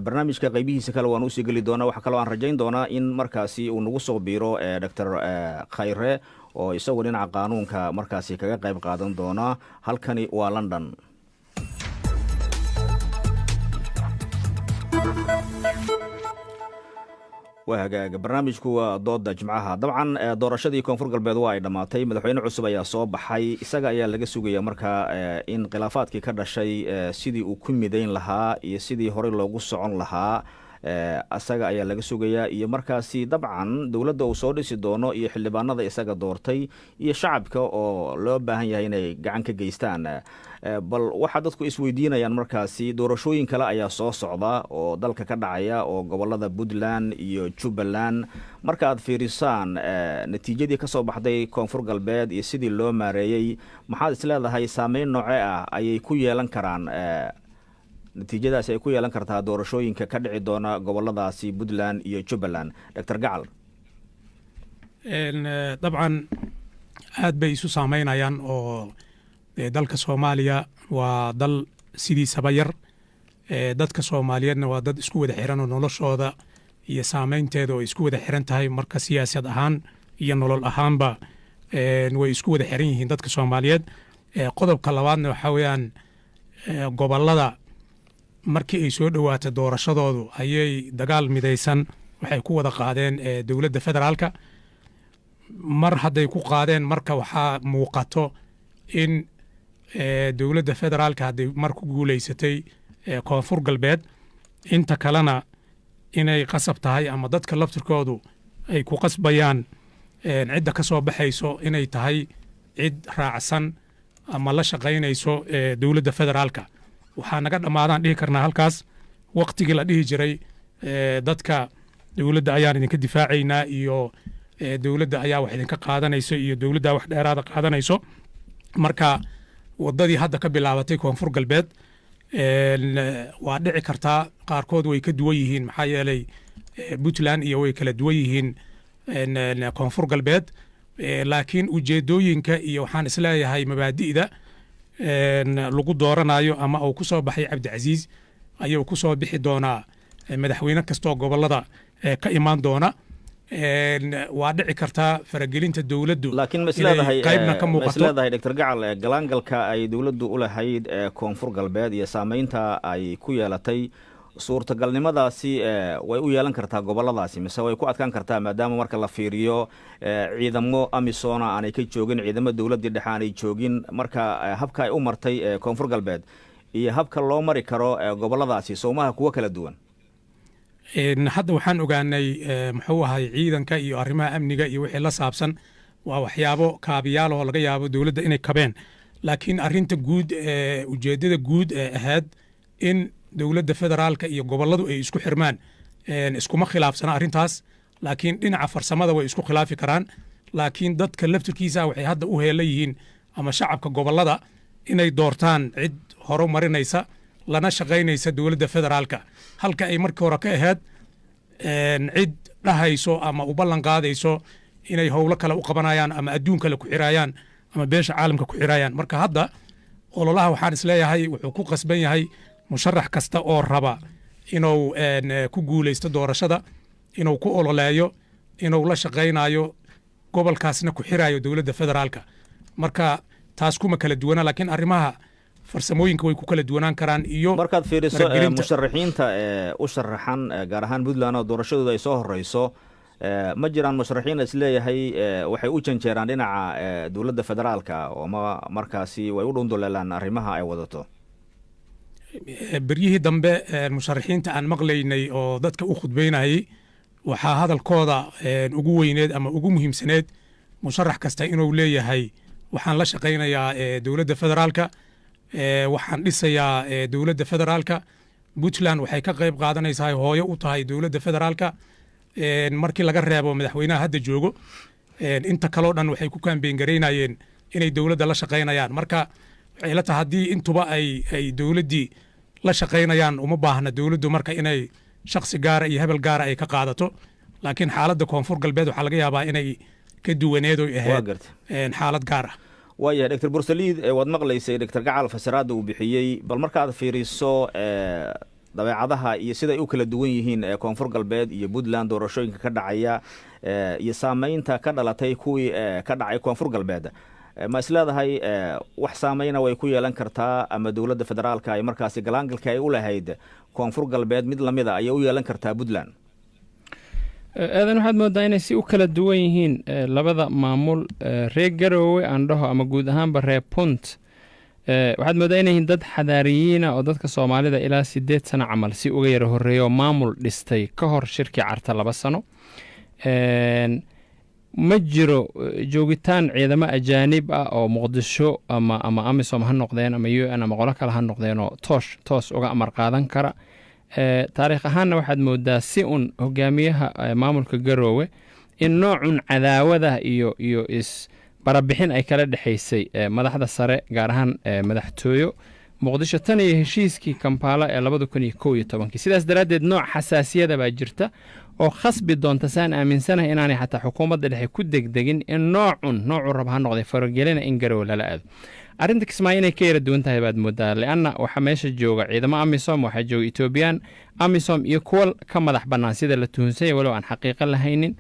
Barnaamijka qaybihiisa kale waan usii geli doonaa. Waxaa kaloo aan rajayn doonaa in markaasi uu nagu soo biiro Doctor Khayre oo isagu dhinaca qaanuunka markaasi kaga qayb qaadan doona. Halkani waa London. Waa hagaaga, barnaamijku waa dooda Jimcaha. Dabcan doorashadii Koonfur Galbeed waa ay dhammaatay, madaxweyne cusub ayaa soo baxay. Isaga ayaa laga sugaya markaa in khilaafaadkii ka dhashay sidii uu ku midayn lahaa iyo sidii horey loogu socon lahaa isaga ayaa laga sugayaa, iyo markaasi dabcan dowladda uu soo dhisi doono iyo xildhibaanada isaga doortay iyo shacabka oo loo baahan yahay inay gacan ka geystaan. Bal waxaa dadku isweydiinayaan markaasi, doorashooyin kale ayaa soo socda oo dalka ka dhacaya oo gobolada Puntland iyo Jubbaland. Marka aad fiirisaan natiijadii kasoo baxday Koonfur Galbeed iyo sidii loo maareeyey, maxaad isleedahay saameyn noocee ah ayay ku yeelan karaan, natiijadaasi ay ku yeelan kartaa doorashooyinka ka dhici doona goboladaasi Puntland iyo Jubbaland? Doctor Gacal. Dabcan aad bay isu saameynayaan oo dalka Soomaaliya waa dal sidiisaba yar, dadka Soomaaliyeedna waa dad isku wada xiran oo noloshooda iyo saameynteeda oo isku wada xiran tahay. Marka siyaasad ahaan iyo nolol ahaanba way isku wada xiran yihiin dadka Soomaaliyeed. Qodobka labaadna waxaa weeyaan, gobolada markii ay soo dhowaatay doorashadoodu ayay dagaal midaysan waxay ku wada qaadeen dowladda federaalka. Mar hadday ku qaadeen, marka waxaa muuqato in dowladda federaalka hadday mar ku guuleysatay Koonfur Galbeed, inta kalena inay qasab tahay ama dadka laftirkoodu ay ku qasbayaan cidda ka soo baxayso inay tahay cid raacsan ama la shaqaynayso dowladda federaalka. Waxaa naga dhammaadaan dhihi karnaa halkaas waqtigii la dhihi jiray dadka dowladda ayaan idinka difaacaynaa iyo dowladda ayaa wax idinka qaadanayso iyo dowladda wax dheeraada qaadanayso. Marka waddadii hadda ka bilaabatay Koonfur Galbeed waa dhici kartaa qaarkood way ka duwan yihiin, maxaa yeelay Puntland iyo way kala duwan yihiin Koonfur Galbeed, laakiin ujeedooyinka iyo waxaan isleeyahay mabaadi'da lagu dooranayo ama uu ku soo baxay Cabdicasiis ayuu ku soo bixi doonaa madaxweyne kastoo gobolada ka imaan doona. Waa dhici kartaa faragelinta dowladdu Laakiin ma isleedahay qaybna ka ma muuqato. isleedahay, Doctor Gacal, galaangalka ay dowladdu u lahayd Koonfur Galbeed iyo saameynta ay ku yeelatay suurtagalnimadaasi way u yeelan kartaa goboladaasi, mise way ku adkaan kartaa, maadaama marka la fiiriyo ciidamo AMISOM aanay ka joogin, ciidamo dowladdii dhexe aanay joogin? Marka habka ay u martay Koonfur Galbeed iyo habka loo mari karo goboladaasi sowmaha kuwo kala duwan? Hadda waxaan ogaanay muxuu ahay ciidanka iyo arrimaha amniga iyo wixii la saabsan waa waxyaabo kaabiyaal oo laga yaabo dowladda inay kabeen, laakiin arrinta guud ee ujeeddada guud ee ahayd in dowladda federaalka iyo gobolladu ay isku xirmaan iskuma khilaafsana arrintaas, laakiin dhinaca farsamada way isku khilaafi karaan. Laakiin dadka laftirkiisa waxay hadda u heelan yihiin ama shacabka gobollada inay doortaan cid horumarinaysa lana shaqaynaysa dowladda federaalka, halka ay markii hore ka ahayd Cid dhahayso ama u ballan qaadayso inay howlo kale u qabanayaan ama adduun kale ku xiraayaan ama beesha caalamka ku xiraayaan. Marka hadda ololaha waxaan isleeyahay wuxuu ku qasban yahay musharax kasta oo raba inuu ku guuleysto doorashada inuu ku ololeeyo inuu la shaqaynayo gobolkaasna ku xirayo dowladda federaalka. Marka taas kuma kala duwana, laakiin arrimaha farsamooyinka way ku kala duwanaan karaan. Iyo markaad fiiriso musharaxiinta u sharaxan, gaar ahaan Puntland oo doorashadooda ay soo horeyso, ma jiraan musharaxiin isleeyahay waxay u janjeeraan dhinaca dowladda federaalka oo ma markaasi way u dhunduleelaan arrimaha ay wadato? Beryihii dambe musharaxiinta aan maqlaynay oo dadka u khudbeynayay waxaa hadalkooda ugu weyneed ama ugu muhiimsaneed musharax kasta inuu leeyahay waxaan la shaqaynayaa dowladda federaalka, waxaan dhisayaa dowladda federaalka, Puntland waxay ka qayb qaadanaysaa, hooyo u tahay dowladda federaalka. Markii laga reebo madaxweynaha hadda joogo, inta kaloo dhan waxay ku kaambeyn garaynayeen inay dowladda la shaqaynayaan. Marka waxay la tahay haddii intuba ay dowladdii la shaqaynayaan, uma baahna dowladdu marka inay shaksi gaara iyo hebel gaara ay ka qaadato. Laakiin xaaladda Koonfur Galbeed waxaa laga yaabaa inay ka duwaneed oy ahayd xaalad gaar ah. Waayahay, Doctor Bursaliid, waad maqlaysay Doctor Gacal fasiraadda uu bixiyey. Bal markaad fiiriso dabeecadaha iyo siday u kala duwan yihiin Koonfur Galbeed iyo Puntland doorashooyinka ka dhacaya iyo saameynta ka dhalatay kuwii ka dhacay Koonfur Galbeed, ma isleedahay wax saameyna way ku yeelan kartaa ama dowladda federaalka ay markaasi galaangalka ay u lahayd Koonfur Galbeed mid lamida ayay u yeelan kartaa Puntland? Aadan, waxaad moodaa inay si u kala duwan yihiin labada maamul. Reer Garoowe aan dhaho ama guud ahaanba reer Punt, waxaad moodaa inay yihiin dad xadaariyiina oo dadka Soomaalida ilaa 8 sano camal si uga yara horreeya oo maamul dhistay ka hor shirkii Carta 2 sano. Ma jiro joogitaan ciidamo ajaanib ah oo Muqdisho ama AMISOM ha noqdeen ama UN ama qolo kale ha noqdeen oo toosh toos uga amar qaadan kara. Taariikh ahaanna waxaad moodaa si un hogaamiyaha maamulka Garoowe in noocun cadaawada iyo is barabixin ay kala dhexaysay madaxda sare, gaar ahaan madaxtooyo Muqdisho, tan iyo heshiiskii Kampala ee 2011-kii. Sidaas daraaddeed nooc xasaasiyada baa jirta oo khasbi doonta, saan aaminsanahay, inaanay xataa xukuumadda dhexe ku degdegin in noocun noocuu rab ha noqday faragelina in Garowe lala aado. Arrinta Kismaayo inay ka yara duwan tahay baad moodaa, lianna waxaa meesha jooga ciidamo AMISOM, waxaa jooga Etoobiyaan, AMISOM iyo kuwa ka madax bannaan sida la tuhunsanya, walow aan xaqiiqo lahaynin.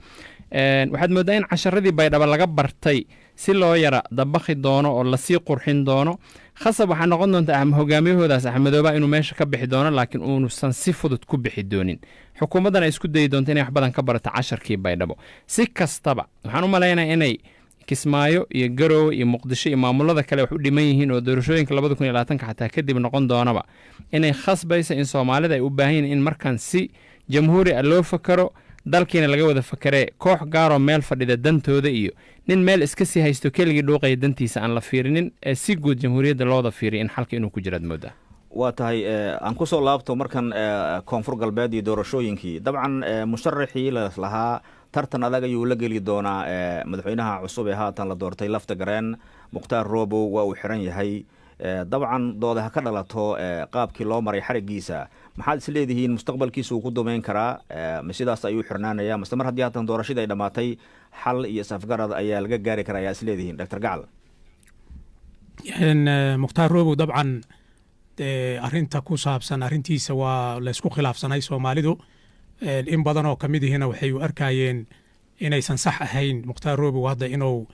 Waxaad moodaa in casharadii Baydhabo laga bartay si loo yara dabakhi doono oo lasii qurxin doono. Khasab waxaa noqon doonta hogaamiyahoodaas Axmedooba inuu meesha ka bixi doono, laakiin uunusan si fudud ku bixi doonin. Xukuumaddan ay isku dayi doonto inay wax badan ka barato casharkii Baydhabo. Si kastaba waxaan u malaynaya inay Kismaayo iyo Garoowe iyo Muqdisho iyo maamulada kale wax u dhiman yihiin oo doorashooyinka 2020-ka xataa kadib noqon doonaba inay khasbaysa in Soomaalida ay u baahan yihin in markan si jamhuuri ah loo fakaro, dalkiina laga wada fakaree, koox gaaroo meel fadhida dantooda iyo nin meel iska sii haysto keligii dhuuqaya dantiisa aan la fiirinin, ee si guud jamhuuriyadda loo wada fiiriya in xalka inuu ku jiraad moodaa. Waa tahay. Aan kusoo laabto markan Koonfur Galbeed iyo doorashooyinkii. Dabcan musharaxii lahaa tartan adag ayuu la geli doonaa madaxweynaha cusub ee haatan la doortay, Lafta Gareen, Mukhtaar Robow, waa uu xiran yahay. Dabcan dooda ha ka dhalato qaabkii loo maray xarigiisa. Maxaad is leedihiin mustaqbalkiisa uu ku dumeyn karaa? Ma sidaas ayuu xirnaanaya, mase mar haddii haatan doorashadii ay dhammaatay xal iyo safgarad ayaa laga gaari karaa ayaa is leedihiin, Doctor Gacal? Mukhtaar Robow dabcan arrinta ku saabsan arrintiisa waa laysku khilaafsanay. Soomaalidu in badan oo kamid ihina waxay u arkayeen inaysan sax ahayn Mukhtaar Robow hadda inuu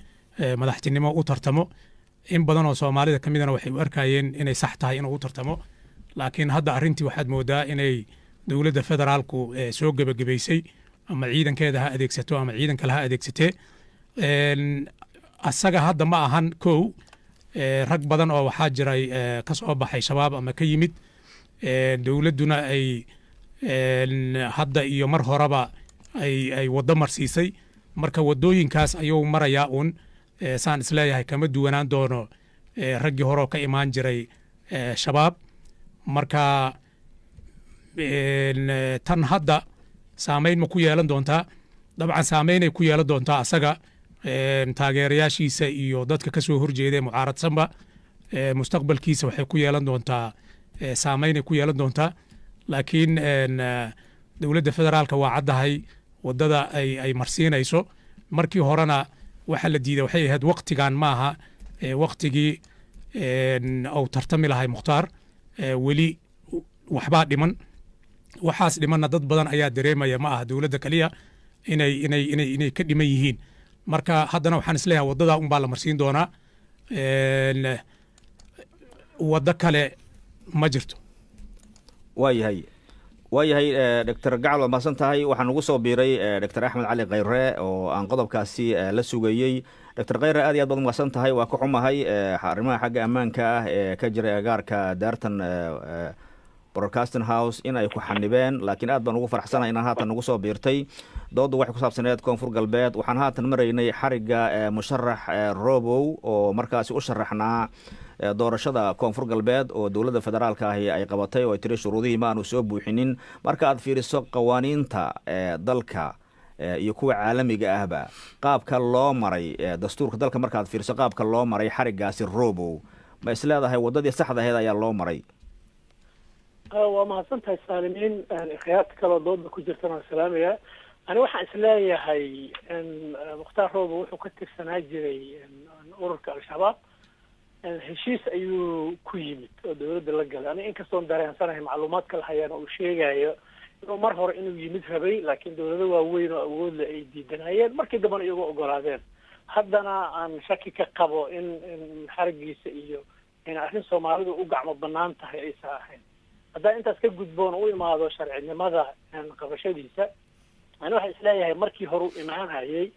madaxtinimo u tartamo. In badan oo Soomaalida ka midana waxay u arkayeen inay sax tahay inuu u tartamo. Laakiin hadda arrintii waxaad moodaa inay dowladda federaalku soo gebagabaysay, ama ciidankeeda ha adeegsato ama ciidan kale ha adeegsatee. Asaga hadda ma ahan kow. Rag badan oo waxaa jiray ka soo baxay Shabaab ama ka yimid, dowladduna ay hadda iyo mar horeba ay waddo marsiisay. Marka waddooyinkaas ayuu marayaa uun, saan isleeyahay kama duwanaan doono raggii horeo ka imaan jiray Shabaab. Marka tan hadda saameyn ma ku yeelan doontaa? Dabcan saameynay ku yeelan doontaa asaga, taageerayaashiisa iyo dadka ka soo horjeeda ee mucaaradsanba. Mustaqbalkiisa waxay ku yeelan doontaa, saameynay ku yeelan doontaa. Laakiin Dowladda federaalka waa caddahay waddada ay marsiinayso. Markii horena waxa la diiday waxay ahayd waqtigan maaha waqtigii uu tartami lahay Mukhtaar, weli waxbaa dhiman. Waxaas dhimanna dad badan ayaa dareemaya, ma aha dowladda kaliya inay ka dhiman yihiin. Marka haddana waxaan isleeyahay waddadaa unbaa la marsiin doonaa, waddo kale ma jirto. Waayahay, Doctor Gacal, waad mahadsan tahay. Waxaa nagu soo biiray Doctor Axmed Cali Khayre oo aan qodobkaasi la sugayey. Doctor Khayre, aad iyo aad baad umahadsan tahay. Waa ka xumahay arrimaha xagga ammaanka ah ee ka jiray agaarka daartan Broadcasting House in ay ku xanibeen, laakiin aad baan ugu faraxsanahay inaan haatan nagu soo biirtay. Dooddu waxay ku saabsaneed Koonfur Galbeed. Waxaan haatan maraynay xarigga musharax Robow oo markaasi u sharaxnaa doorashada Koonfur Galbeed oo dowladda federaalka ahi ay qabatay oo ay tiri shuruudihii ma aanu soo buuxinin. Marka aad fiiriso qawaaniinta dalka iyo kuwa caalamiga ahba, qaabka loo maray dastuurka dalka, markaad fiiriso qaabka loo maray xariggaasi Robow, ma isleedahay waddadii saxda ahayd ayaa loo maray? Waa mahadsan tahay, Saalimiin. Khiyaarta kaloo dooda ku jirtana waan salaamaya. Ani waxaan isleeyahay Mukhtaar Robo wuxuu ka tirsanaa jiray ururka Al-Shabaab, heshiis ayuu ku yimid oo dowladda la galay. Ani inkastoon dareensanahay macluumaadka la hayaana uu sheegayo inuu mar hore inuu yimid rabay, laakiin dowlado waaweyn oo awoodle ay diidanayeen, markii dambena iyagoo ogolaadeen. Haddana aan shaki ka qabo in xarigiisa iyo in arrin Soomaalidu u gacmo banaan tahay aysan ahayn. Haddaan intaas ka gudboon u imaado sharcinimada qabashadiisa, ani waxaan isleeyahay markii hore u imaanayay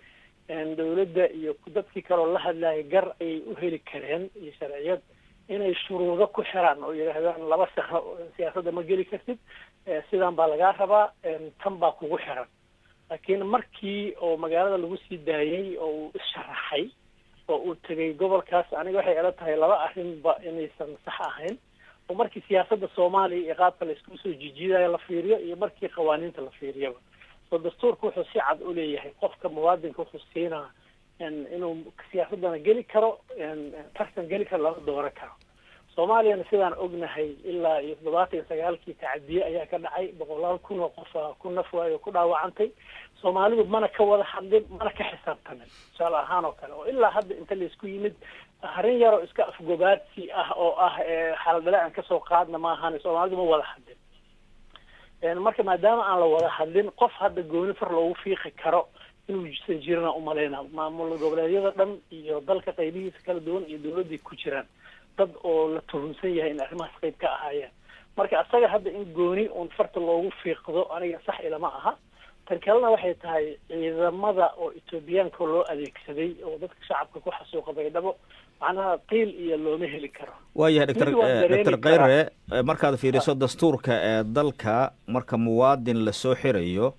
dowladda iyo dadkii kaloo la hadlayay gar ayay u heli kareen iyo sharciyad inay shuruudo ku xiraan oo yidhaahdaan 2 sano siyaasadda ma geli kartid, sidaan baa lagaa rabaa, tan baa kugu xiran. Laakiin markii oo magaalada lagu sii daayey oo uu is-sharaxay oo uu tegay gobolkaas, aniga waxay ila tahay laba arrinba inaysan sax ahayn, oo markii siyaasadda Soomaaliya iyo qaabka la isku soo jijiidayo la fiiriyo iyo markii qawaaniinta la fiiriyaba. So dastuurka wuxuu si cad u leeyahay qofka muwaadinka wuxuu siinaa inuu siyaasaddana geli karo, tartan geli karo, lama dooran karo. Soomaaliyana sidaan ognahay ilaa iyo 79-kii tacadiye ayaa ka dhacay, boqolaal kun oo qof ku naf waayo, ku dhaawacantay. Soomaalidu mana ka wada hadlin, mana ka xisaabtamin, tusaale ahaan oo kale, oo ilaa hadda inta laisku yimid arrin yaroo iska afgobaadsi ah oo ah xaaladale aan kasoo qaadna maahan, Soomaalidu ma wada hadlin. Marka maadaama aan la wada hadlin, qof hadda gooni far loogu fiiqi karo inuusan jirina umaleyna. Maamul goboleedyada dhan iyo dalka qaybihiisa kala duwan iyo dowladday ku jiraan dad oo la tuhunsan yahay in arrimahaas qayb ka ahaayeen. Marka asaga hadda in gooni uun farta loogu fiiqdo aniga sax ilama aha. Tan kalena waxay tahay ciidamada oo Etoobiyaanka loo adeegsaday oo dadka shacabka ku xasuuqa Baydhabo, macnaha qiil iyo looma heli karo. Waayahay, Doctor Khayre, markaad fiiriso dastuurka ee dalka, marka muwaadin lasoo xirayo,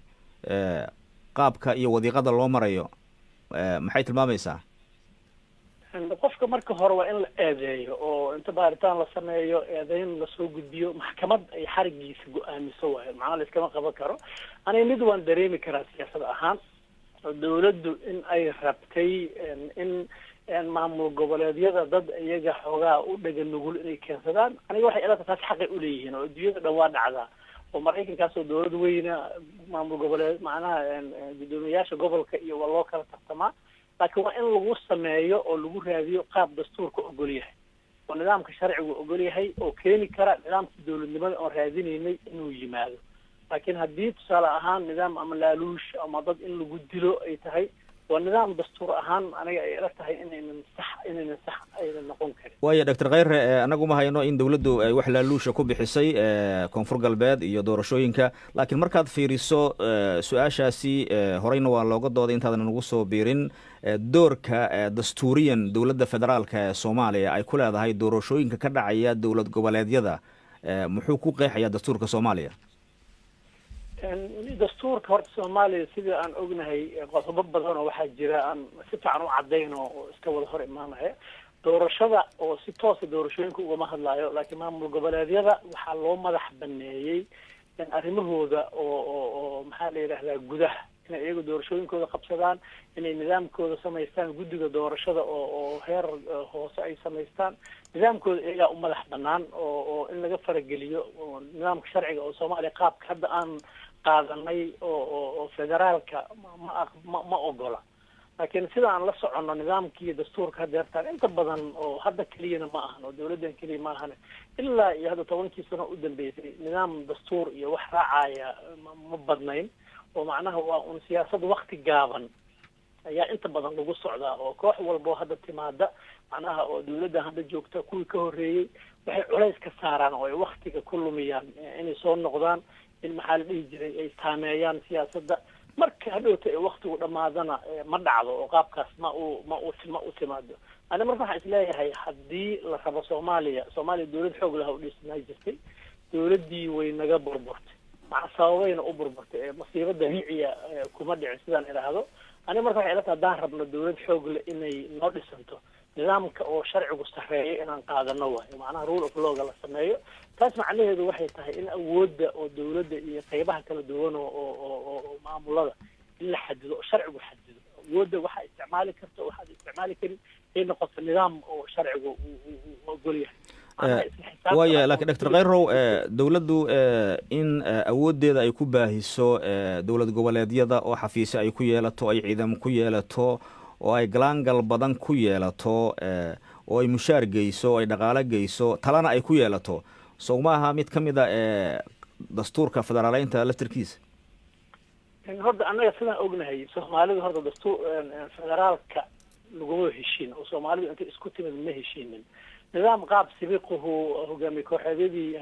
qaabka iyo wadiiqada loo marayo maxay tilmaamaysaa? Qofka marka hore waa in la eedeeyo oo inta baaritaan la sameeyo, eedeyn lasoo gudbiyo, maxkamad ay xarigiisa go-aamiso waayo, macnaha la iskama qaban karo. Aniga mid waan dareemi karaa siyaasad ahaan dowladdu in ay rabtay in maamul goboleedyada dad iyaga xoogaa u dhega nugul inay keensadaan. Aniga waxay ila tahay taas xaqay uleeyihiin oo adduunyada dhan waa dhacdaa, oo Maraykankaasoo dowlad weyna maamul goboleed macnaha guddoomiyayaasha gobolka iyo waa loo kala tartamaa. Laakiin waa in lagu sameeyo oo lagu raadiyo qaab dastuurka ogol yahay oo nidaamka sharcigu ogol yahay oo keeni kara nidaamkii dowladnimada oon raadinaynay inuu yimaado. Laakiin haddii tusaale ahaan nidaam ama laaluush ama dad in lagu dilo ay tahay, waa nidaam dastuur ahaan aniga ay ila tahay inaynan sax aynan noqon karin. Waaya, Doctor Khayre, anagu ma hayno in dowladdu ay wax laaluusha ku bixisay Koonfur Galbeed iyo doorashooyinka, laakiin markaad fiiriso su-aashaasi horeyna waa looga dooday intaadan nagu soo biirin, doorka dastuuriyan dowladda federaalka ee Soomaaliya ay ku leedahay doorashooyinka ka dhacaya dowlad goboleedyada, muxuu ku qeexayaa dastuurka Soomaaliya? Dastuurka horta Soomaaliya sidii aan ognahay qodobo badan oo waxaa jira aan si fiican u caddayn oo iska wada hor imaanaya. Doorashada oo si toosa doorashooyinka ugama hadlaayo, laakiin maamul goboleedyada waxaa loo madax baneeyey arrimahooda oo maxaa la yidhahdaa gudaha, inay iyagu doorashooyinkooda qabsadaan, inay nidaamkooda samaystaan, guddiga doorashada oo heer hoose ay samaystaan, nidaamkooda iyagaa u madax banaan oo in laga farageliyo oo nidaamka sharciga oo Soomaaliya qaabka hadda aan Qaadanay oo federaalka ma ogola, laakiin sida aan la soconno nidaamkii dastuurka hadeertaan inta badan oo hadda keliyana ma ahan oo dawladdan keliya ma ahan, ilaa iyo hadda 10kii sano u dambeysay nidaam dastuur iyo wax raacaya ma badnayn, oo macnaha waa un siyaasad wakti gaaban ayaa inta badan lagu socdaa, oo koox walboo hadda timaada, macnaha oo dawladda hadda joogta, kuwii ka horreeyey, waxay culays ka saaraan oo ay waktiga ku lumiyaan inay soo noqdaan, in maxaa la dhihi jiray ay saameeyaan siyaasadda. Marka hadhowta ee waktigu dhammaadana ma dhacdo oo qaabkaas ma u timaado. Ani marka waxaan isleeyahay, haddii la rabo Soomaaliya dawlad xoog laha u dhisnaa jirtay. Dawladdii way naga burburtay, maca sababayna u burburtay ee masiibo dabiiciya kuma dhicin sidaan idhaahdo. Ani marka waxay ila tahay, haddaan rabno dawlad xoog leh inay noo dhisanto, nidaamka oo sharcigu sarreeyo inaan qaadano waayo, macnaha rule of lawga la sameeyo. Taas macnaheedu waxay tahay in awoodda oo dawladda iyo qeybaha kala duwan oo maamulada in la xadido oo sharcigu xadido awoodda, waxaa isticmaali karta, waxaad isticmaali karin, ay noqoto nidaam oo sharcigu uu ogol yahay. Waaya, laakiin Doctor Khayrow, dowladdu in awooddeeda ay ku baahiso dowlad goboleedyada oo xafiisyo ay ku yeelato, ay ciidamo ku yeelato, oo ay galaangal badan ku yeelato, oo ay mushaar geyso, ay dhaqaalo geyso, talana ay ku yeelato, sow maaha mid ka mid a dastuurka federaaleynta laftirkiisa? Horta annaga sidaan ognahay, Soomaalidu horta dastuur federaalka laguma heshiin, oo Soomaalidu intay isku timid ma heshiinin. Nidaam qaab sibiquhu hogaamiye kooxeedyadii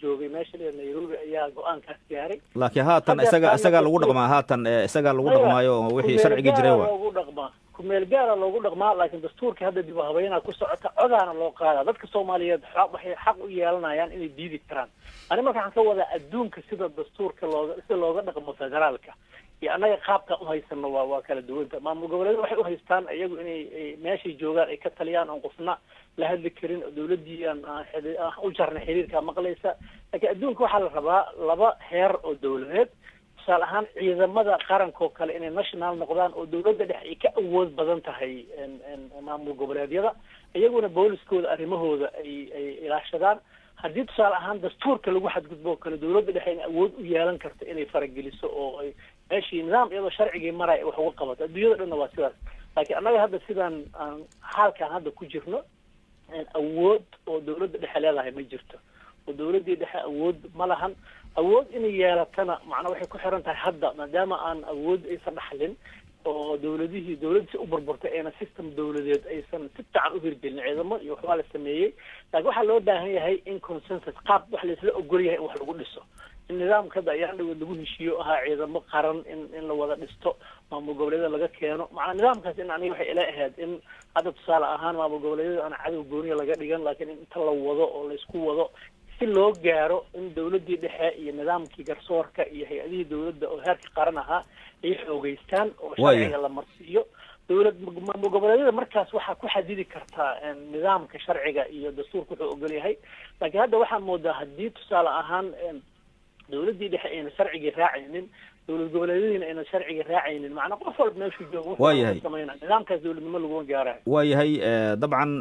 joogay meesha dheer Nairobi ayaa go-aankaas gaaray. Laakiin haatan isagaa lagu dhaqmaa, haatan isagaa lagu dhaqmaayo wixii sharcigii jiray wa Loogu dhaqmaa, kumeel gaara loogu dhaqmaa, laakiin dastuurka hadda dib u habeynaa ku socota, codaana loo qaadaa. Dadka Soomaaliyeed waxay xaq u yeelanayaan inay diidi karaan. Ani marka waxaan ka wadaa, adduunka sida dastuurka looga sida looga dhaqmo federaalka iyo annaga qaabka uhaysano waa kala duwanta. Maamul goboleedyada waxay uhaystaan iyagu inay meeshay joogaan ay ka taliyaan oon qofna la hadli karin, oo dawladdii aan u jarnay xiriirka maqlaysa. Laakiin adduunka waxaa la rabaa laba heer oo dawladeed. Tusaale ahaan, ciidamada qaranka oo kale inay national noqdaan oo dawladda dhex ay ka awood badan tahay maamul goboleedyada, iyaguna booliskooda arrimahooda ay ilaashadaan. Haddii tusaale ahaan dastuurka lagu xadgudbo oo kale, dawladda dhexe inay awood u yeelan karto inay farageliso oo ay meeshii nidaam iyadoo sharcigii maraya wax uga qabato. Adduunyada dhanna waa sidaas. Laakiin annaga hadda sidaan aan xaalkaan hadda ku jirno, awood oo dawladda dhexe leedahay ma jirto, oo dawladdii dhexe awood ma lahan. Awood inay yeelatana macnaa waxay ku xiran tahay hadda, maadaama aan awood aysan dhaxlin oo dawladihii dawladda si u burburtay ayna system dawladeed aysan si fiican u hirgelin. Ciidamo iyo waxbaa la sameeyey, laakiin waxaa loo baahan yahay in consensus, qaab wax laisla ogol yahay in wax lagu dhiso, in nidaamka hadda ayaan dhaweed lagu heshiiyo ahaa ciidamo qaran in la wada dhisto, maamul goboleedyada laga keeno. Macnaa nidaamkaas in aniga waxay ila ahayd in hadda tusaale ahaan maamul goboleedyada aan cadow gooniya laga dhigan, laakiin in inta la wado oo laysku wado si loo gaaro in dawladdii dhexe iyo nidaamkii garsoorka iyo hay-adihii dawladda oo heerka qaran ahaa ay xoogeystaan oo sharciga la marsiiyo. Dowlad maamul goboleedyada markaas waxaa ku xadidi kartaa nidaamka sharciga iyo dastuurka wuxuu ogol yahay. Laakiin hadda waxaa moodaa, haddii tusaale ahaan dawladdii dhexe ayna sharcigii raacaynin, dowlad goboleedyadiina ayna sharcigii raacaynin, macnaa qof walba meeshuu joogo wuxuu sameynaa, nidaamkaas dowladnimo laguma gaarayo. Waayahay, dabcan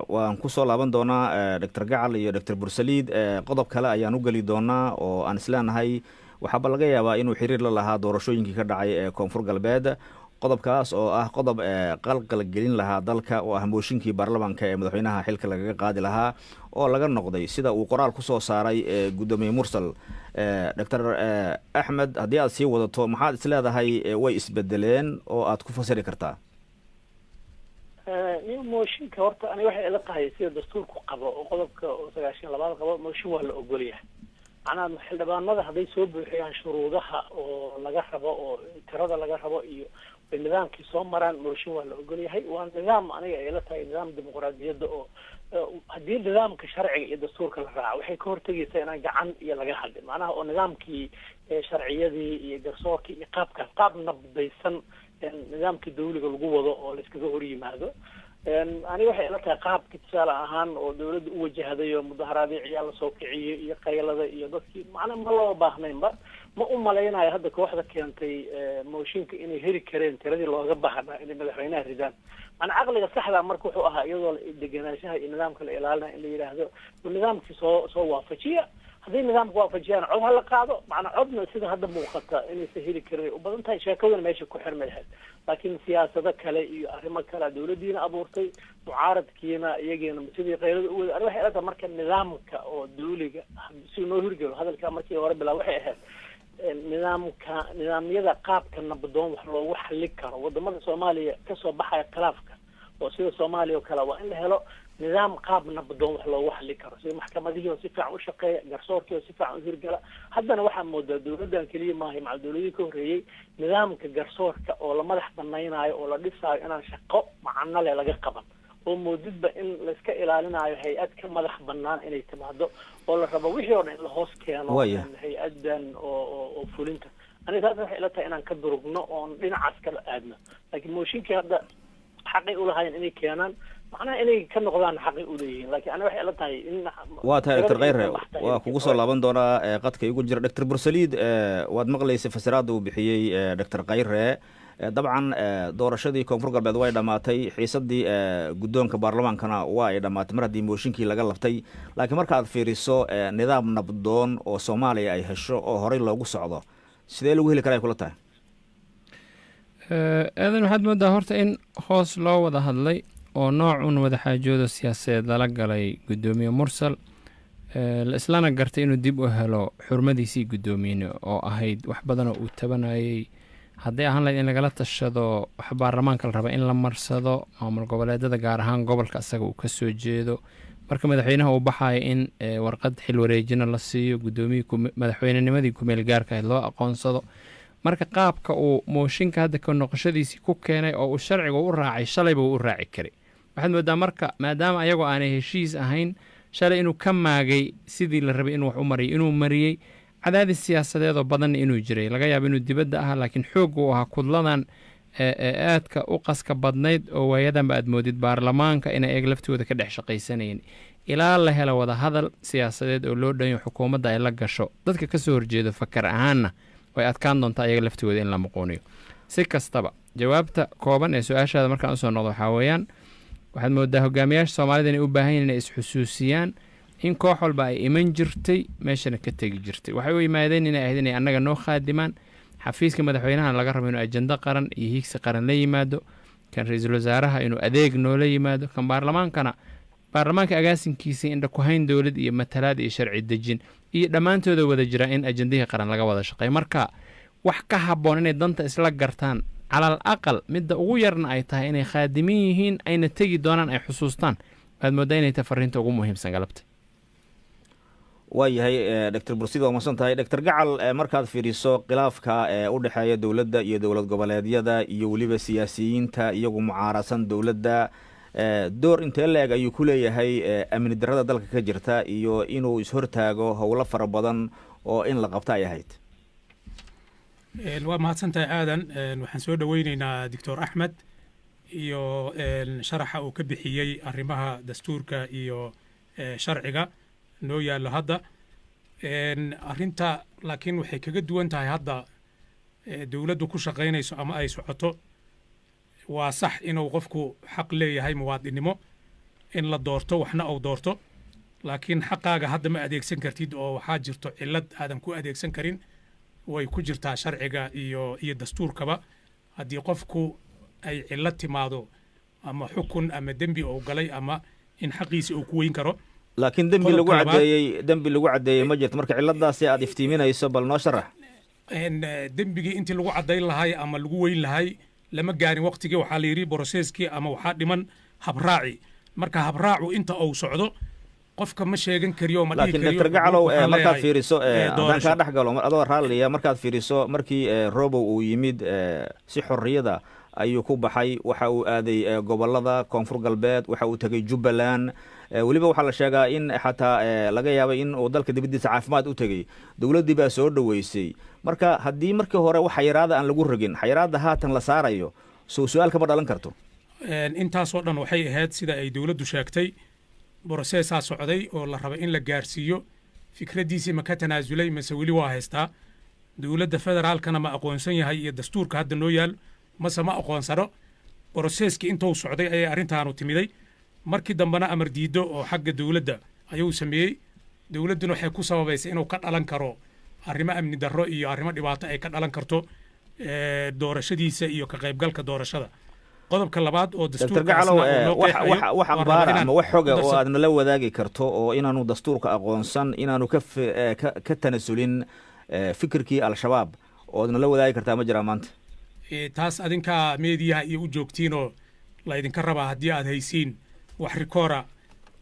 waan kusoo laaban doonaa Doctor Gacal iyo Doctor Bursaliid. Qodob kale ayaan u geli doonaa oo aan isleenahay waxaaba laga yaabaa inuu xiriir la lahaa doorashooyinkii ka dhacay ee Koonfur Galbeed, qodobkaas oo ah qodob qalqal gelin lahaa dalka, oo ah mooshinkii baarlamaanka ee madaxweynaha xilka lagaga qaadi lahaa oo laga noqday, sida uu qoraal kusoo saaray guddoomiye Mursal. Doctor Axmed, haddii aad sii wadato, maxaad isleedahay way isbedeleen oo aad ku fasiri kartaa? Nin mooshinka horta ani waxay ila tahay, sida dastuurku qabo oo qodobka 92aad qabo, mooshin waa la ogol yahay. Macnaha xildhibaanada hadday soo buuxiyaan shuruudaha oo laga rabo oo tirada laga rabo iyo ay nidaamkii soo maraan, mooshin waa la ogol yahay. Waa nidaam aniga ay ila tahay nidaam dimuqraadiyadda oo haddii nidaamka sharciga iyo dastuurka la raaco waxay ka hortegaysaa inaan gacan iyo laga hadlin, macnaha oo nidaamkii sharciyadii iyo garsoorkii iyo qaabkaas qaab nabdaysan nidaamkii dawliga lagu wado oo la iskaga hor yimaado. Aniga waxay ila tahay qaabkii tusaale ahaan oo dawladda u wajahday oo mudaharaadii ciyaal lasoo kiciyey iyo qaylada iyo dadkii, macnaa ma loo baahnaynba. Ma u malaynayo hadda kooxda keentay mooshinka inay heli kareen tiradii looga baahnaa inay madaxweynaha ridaan. Macnaa caqliga saxda marka wuxuu ahaa, iyadoo degenaanshaha iyo nidaamka la ilaalinaya, in la yidhaahdo nidaamkii soo waafajiya. Haddii nidaamka waafajiyaan, cod ha la qaado. Macnaa codna sida hadda muuqata inaysan heli karin ay u badan tahay, sheekaduna meesha ku xirmay lahayd. Laakiin siyaasado kale iyo arrimo kale dawladdiina abuurtay, mucaaradkiina iyagiina sidii qaylada u wada. Ani waxay ila tahay marka nidaamka oo dawliga si noo hirgelo, hadalka markii hore bilaa waxay ahayd nidaamka, nidaamyada qaabka nabadoon wax loogu xallin karo wadamada Soomaaliya kasoo baxaya khilaafka oo sida Soomaaliya oo kale, waa in la helo nidaam qaab nabadoon wax loogu xallin karo, sida maxkamadihii oo si fiican u shaqeeya, garsoorkii oo si fiican u hirgala. Haddana waxaa moodaa dawladdan keliya maaha, macal dawladihii ka horreeyey, nidaamka garsoorka oo la madax banaynaayo oo la dhisaayo inaan shaqo macno leh laga qaban, oo moodidba in laiska ilaalinayo hay-ad ka madax banaan inay timaado, oo la rabo wixii oo dhan in la hoos keeno hay-addan oo fulinta. Aniga taas waxay ila tahay inaan ka durugno oon dhinacaas kala aadno. Laakiin mooshinkii hadda xaqay ulahaayeen inay keenaan, macnaha inay ka noqdaan xaqay uleeyihiin, laakiin aniga waxay ila tahay in Waa tahay, Doctor Kheyre, waa kugu soo laaban doonaa. Qadka igu jira Doctor Bursaliid. Waad maqlaysay fasiraadda uu bixiyey Doctor Kheyre. Dabcan doorashadii Koonfur Galbeed way dhammaatay, xiisadii guddoonka baarlamaankana waa ay dhammaatay mar haddii mooshinkii laga labtay. Laakiin marka aad fiiriso, nidaam nabdoon oo Soomaaliya ay hesho oo horey loogu socdo sidee lagu heli kara ay kula tahay? Aadan, waxaad moodaa horta in hoos loo wada hadlay oo noocun wadaxaajooda siyaasadeed lala galay guddoomiye Mursal, la islana gartay inuu dib u helo xurmadiisii guddoomiyene oo ahayd wax badanoo uu tabanayay, hadday ahaan lahayd in lagala tashado wax baarlamaanka la raba in la marsado, maamul goboleedada, gaar ahaan gobolka asaga uu kasoo jeedo, marka madaxweynaha uu baxayo in warqad xil wareejina la siiyo, guddoomiyi madaxweynenimadii kumeel gaarka ahayd loo aqoonsado. Marka qaabka uu mooshinka hadda ka noqoshadiisii ku keenay oo uu sharciga u raacay, shalayba uu u raaci karay. Waxaad moodaa marka maadaama ayagoo aanay heshiis ahayn shalay inuu ka maagay sidii la rabay inuu wax u mariyo, inuu mariyey cadaadis siyaasadeedoo badanna inuu jiray, laga yaabo inuu dibadda ahaa, laakiin xoog uu ahaa kudladan ee aadka u qaska badnayd oo waayadanba aad moodid baarlamaanka inay eeg laftooda ka dhex shaqaysanayeen, ilaa la helo wada hadal siyaasadeed oo loo dhanyo xukuumadda ay la gasho dadka kasoo horjeedo fakar ahaanna, way adkaan doontaa iyaga laftooda in la muquuniyo. Si kastaba, jawaabta kooban ee su-aashaada markaan usoo noqdo waxaa weeyaan, waxaad moodaa hogaamiyaasha Soomaalida inay u baahan yihin inay isxusuusiyaan in koox walba ay iman jirtay, meeshana ka tegi jirtay. Waxay u yimaadeen inay ahayd inay annaga noo khaadimaan. Xafiiska madaxweynahana laga rabo inuu ajando qaran iyo hiigsi qaran la yimaado, kan ra-iisul wasaaraha inuu adeeg noola yimaado, kan baarlamaankana baarlamaanka agaasinkiisa, indha ku-hayn dowlad iyo matalaad iyo sharci dejin iyo dhammaantooda wada jira in ajandihii qaran laga wada shaqeeyo. Marka wax ka habboon inay danta isla gartaan, calal aqal midda ugu yarna ay tahay inay khaadimin yihiin ayna tegi doonaan ay xusuustaan, waad mooddaa inay tahay fariinta ugu muhiimsan galabta. Waa yahay, Doctor Bursid, waa masan tahay. Doctor Gacal, markaad fiiriso khilaafka ee u dhexeeya dowladda iyo dowlad goboleedyada iyo weliba siyaasiyiinta iyagu mucaaradsan dowladda, door intee la-eg ayuu ku leeyahay amni darrada dalka ka jirta iyo inuu ishortaago howlo fara badan oo in la qabta ay ahayd? Waa mahadsan tahay, Aadan. Waxaan soo dhoweyneynaa Doctor Axmed iyo sharaxa uu ka bixiyey arrimaha dastuurka iyo sharciga noo yaallo hadda arrinta. Laakiin waxay kaga duwan tahay hadda dowladdu ku shaqaynayso ama ay socoto, waa sax inuu qofku xaq leeyahay muwaadinimo in la doorto, waxna uu doorto, laakiin xaqaaga hadda ma adeegsan kartid oo waxaa jirto cillad aadan ku adeegsan karin. Way ku jirtaa sharciga iyo dastuurkaba. Haddii qofku ay cillad timaado ama xukun ama dembi uu galay ama in xaqiisi uu ku weyn karo. Laakiin dembi lagu caddeeyey, dembi lagu caddeeyey ma jirto. Marka cilladaasi aad iftiiminayso bal noo sharax. Dembigii intii lagu caddayn lahay ama lagu weyn lahay lama gaarin waqtigii. Waxaa la yidhi processkii ama waxaa dhiman habraaci. Marka habraacu inta uu socdo qofka ma sheegan kariyo, ma dhihi Laakiin kariyo. Doctor Gacalow, waxaan markaad leeyahay, fiiriso, haddaan doorasho. kaa dhex galo adoo raalliya, markaad fiiriso markii Robow uu yimid, si xorriyada ayuu ku baxay. Waxa uu aaday gobolada Koonfur Galbeed, waxa uu tegay Jubbaland, weliba waxaa la sheegaa in xataa laga yaabay in uu dalka dibaddiisa caafimaad u tegey. Dowladdii baa soo dhoweysay. Marka haddii markii hore wax xayiraada aan lagu rogin, xayiraadda haatan la saarayo soo su-aal kama dhalan karto? Intaasoo dhan waxay ahayd sida ay dowladdu sheegtay, processaa socday oo la rabay in la gaarsiiyo. Fikraddiisii ma ka tanaasulay mase weli waa haystaa? Dowladda federaalkana ma aqoonsan yahay iyo dastuurka hadda noo yaal mase ma aqoonsano? Processkii intuu socday ayay arrintaanu timiday. Markii dambena amar diido oo xagga dowladda ayuu sameeyey. Dowladduna waxay ku sababaysay inuu ka dhalan karo arrimo amni darro iyo arrimo dhibaato ay ka dhalan karto doorashadiisa iyo ka qaybgalka doorashada. Qodobka labaad oo Dr Gacalow, wax akhbaara ama wax xoga oo aad nala wadaagi karto oo inaanu dastuurka aqoonsan, inaanu ka tanasulin fikirkii Al-Shabaab oo aad nala wadaagi kartaa ma jiraa maanta? Taas adinkaa meediyaha iyo u joogtiinoo la idinka rabaa haddii aad haysiin wax rikoora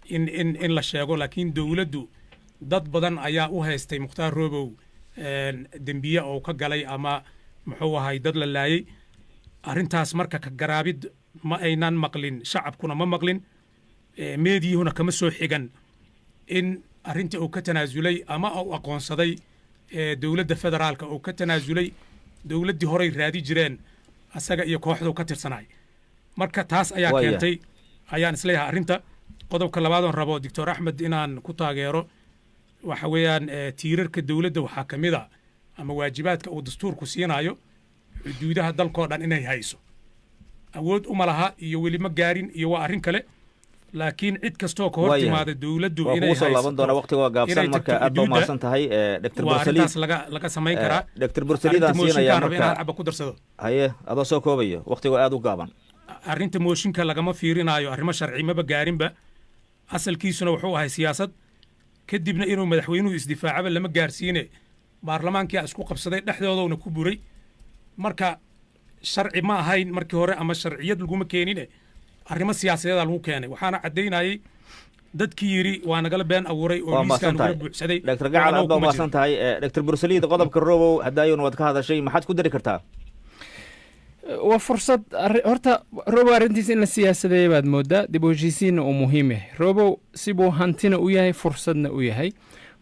in la sheego. Laakiin dowladdu dad badan ayaa u haystay Mukhtaar Robow dembiye oo ka galay ama muxuu ahay dad la laayay. Arrintaas marka ka garaabid ma aynan maqlin, shacabkuna ma maqlin, meediyuhuna kama soo xigan in arrintii uu ka tanaasulay ama uu aqoonsaday dowladda federaalka, uu ka tanaasulay dowladdii horey raadi jireen asaga iyo kooxdu ka tirsanay. Marka taas ayaa keentay ayaan isleeyahay arrinta. Qodobka labaadoon rabo Doctor Axmed inaan ku taageero waxa weeyaan, tiirarka dowladda waxaa ka mid a ama waajibaadka uu dastuurku siinayo xuduudaha dalkoo dhan inay hayso. Awood uma laha iyo weli ma gaarin iyo waa arrin kale, laakiin cid kastoo ka hor timaada dowladdu inay hayso laaban doona. Waqtiga waa gaabsan, marka aad baa umahadsan tahay, Dr waa arrintaas laga samayn karaa. Dr Bursaliid aan siinaya marka caba ku darsado. Haye, adoo soo koobayo, waqtiga aad u gaaban. Arrinta mooshinka lagama fiirinaayo arrimo sharci, maba gaarinba. Asalkiisuna wuxuu ahay siyaasad, kadibna inuu madaxweynuhu isdifaacaba lama gaarsiine, baarlamaankia isku qabsaday, dhexdoodowna ku buray. Marka sharci ma ahayn markii hore ama sharciyad laguma keenine, arrimo siyaasadeeda lagu keenay. Waxaana caddaynayay dadkii yidhi waa nagala been abuuray oo liiskaa nagula buuxsaday. Dr Gacal, aad baa umahadsan tahay. Dr Bursaliid, qodobka Robow haddaayona waad ka hadashay, maxaad ku dari kartaa? Waa fursad horta Robow arrintiisa in la siyaasadeeya baad moodaa, dib u heshiisiinna uu muhiim yahay. Robow sibuu hantina u yahay, fursadna u yahay.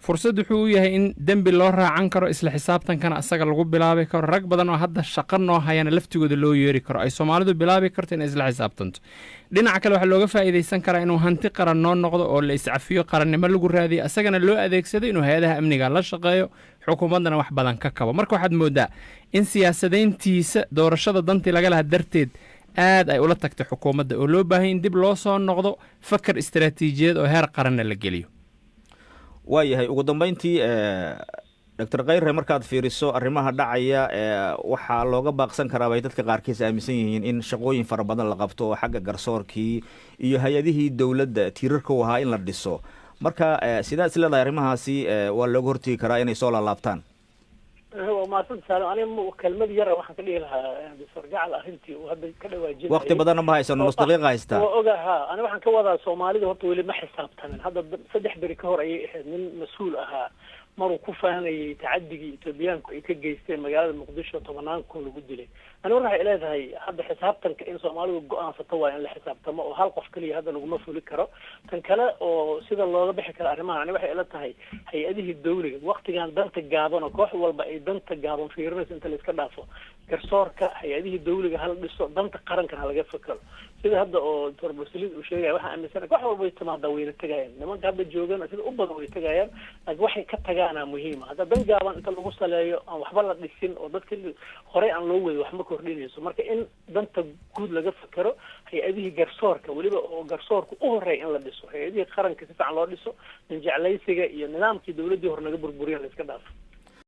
Fursad wuxuu u yahay in dembi loo raacan karo, isla xisaabtankana asaga lagu bilaabi karo, rag badan oo hadda shaqo noo hayana laftigooda loo yeeri karo, ay Soomaalidu bilaabi karto inay isla xisaabtanto. Dhinaca kale waxaa looga faa'iidaysan karaa inuu hanti qaran noo noqdo oo la iscafiyo, qarannimo lagu raadiyo, asagana loo adeegsado inuu hay-adaha amniga la shaqeeyo, xukuumaddana wax badan ka kabo. Marka waxaad moodaa in siyaasadayntiisa doorashada dantii laga lahaa darteed aad ay ula tagtay xukuumadda, oo loo baahay in dib loo soo noqdo, fakar istaraatiijiyaed oo heer qaranna la geliyo. Waayahay. Ugu dambeyntii, Doctor Khayre, markaad fiiriso arrimaha dhacaya, waxaa looga baaqsan karaa bay dadka qaarkiis aaminsan yihiin in shaqooyin fara badan la qabto oo xagga garsoorkii iyo hay-adihii dowladda tiirarka u ahaa in la dhiso. Marka sidaa is leedahay arrimahaasi waa looga hortegi karaa inay soo laalaabtaan? Waa mahadsan Saalim. Aniga kelmad yara waxaan ka dhihi lahaa Doctor Gacal arrintii uu hadda ka dhawaajinayay. Waqti badanna ma haysano, nus daqiiqa haystaa. Waa oga ha. Aniga waxaan ka wadaa Soomaalida horta weli ma xisaabtamin. Hadda 3 beri ka hor ayay ahayd nin mas-uul ahaa maruu ku faanayay tacadigii Etoobiyaanku ay ka geysteen magaalada Muqdisho, 10,000 lagu dilay. Aniga waxay leedahay hadda xisaabtanka in Soomaalidu go-aansato waa in la xisaabtamo oo hal qof keliya hadda laguma fuli karo. Tan kale oo sida looga bixi karo arrimahan, aniga waxay ila tahay hay-adihii dawliga waqtigan danta gaaban oo koox walba ay danta gaaban fiirinayso inta la iska dhaafo, garsoorka hay-adihii dawliga hala dhiso, danta qarankan ha laga fakero. Sida hadda oo Doctor Bursaliid uu sheegaya, waxaa aaminsana koox walba way timaadaa wayna tegayaan. Nimanka hadda joogana sida u badan way tegayaan, laakiin waxay ka tagaana muhiima. Hadda dan gaaban inta lagu saleeyo aan waxba la dhisin oo dadka horey aan loo wadi, waxma kordhinayso. Marka in danta guud laga fakero, hay-adihii garsoorka weliba oo garsoorka u horeeya in la dhiso, hay-adihii qaranka si fiican loo dhiso, ninjeclaysiga iyo nidaamkii dowladdii hore naga burburiyan la iska dhaafo.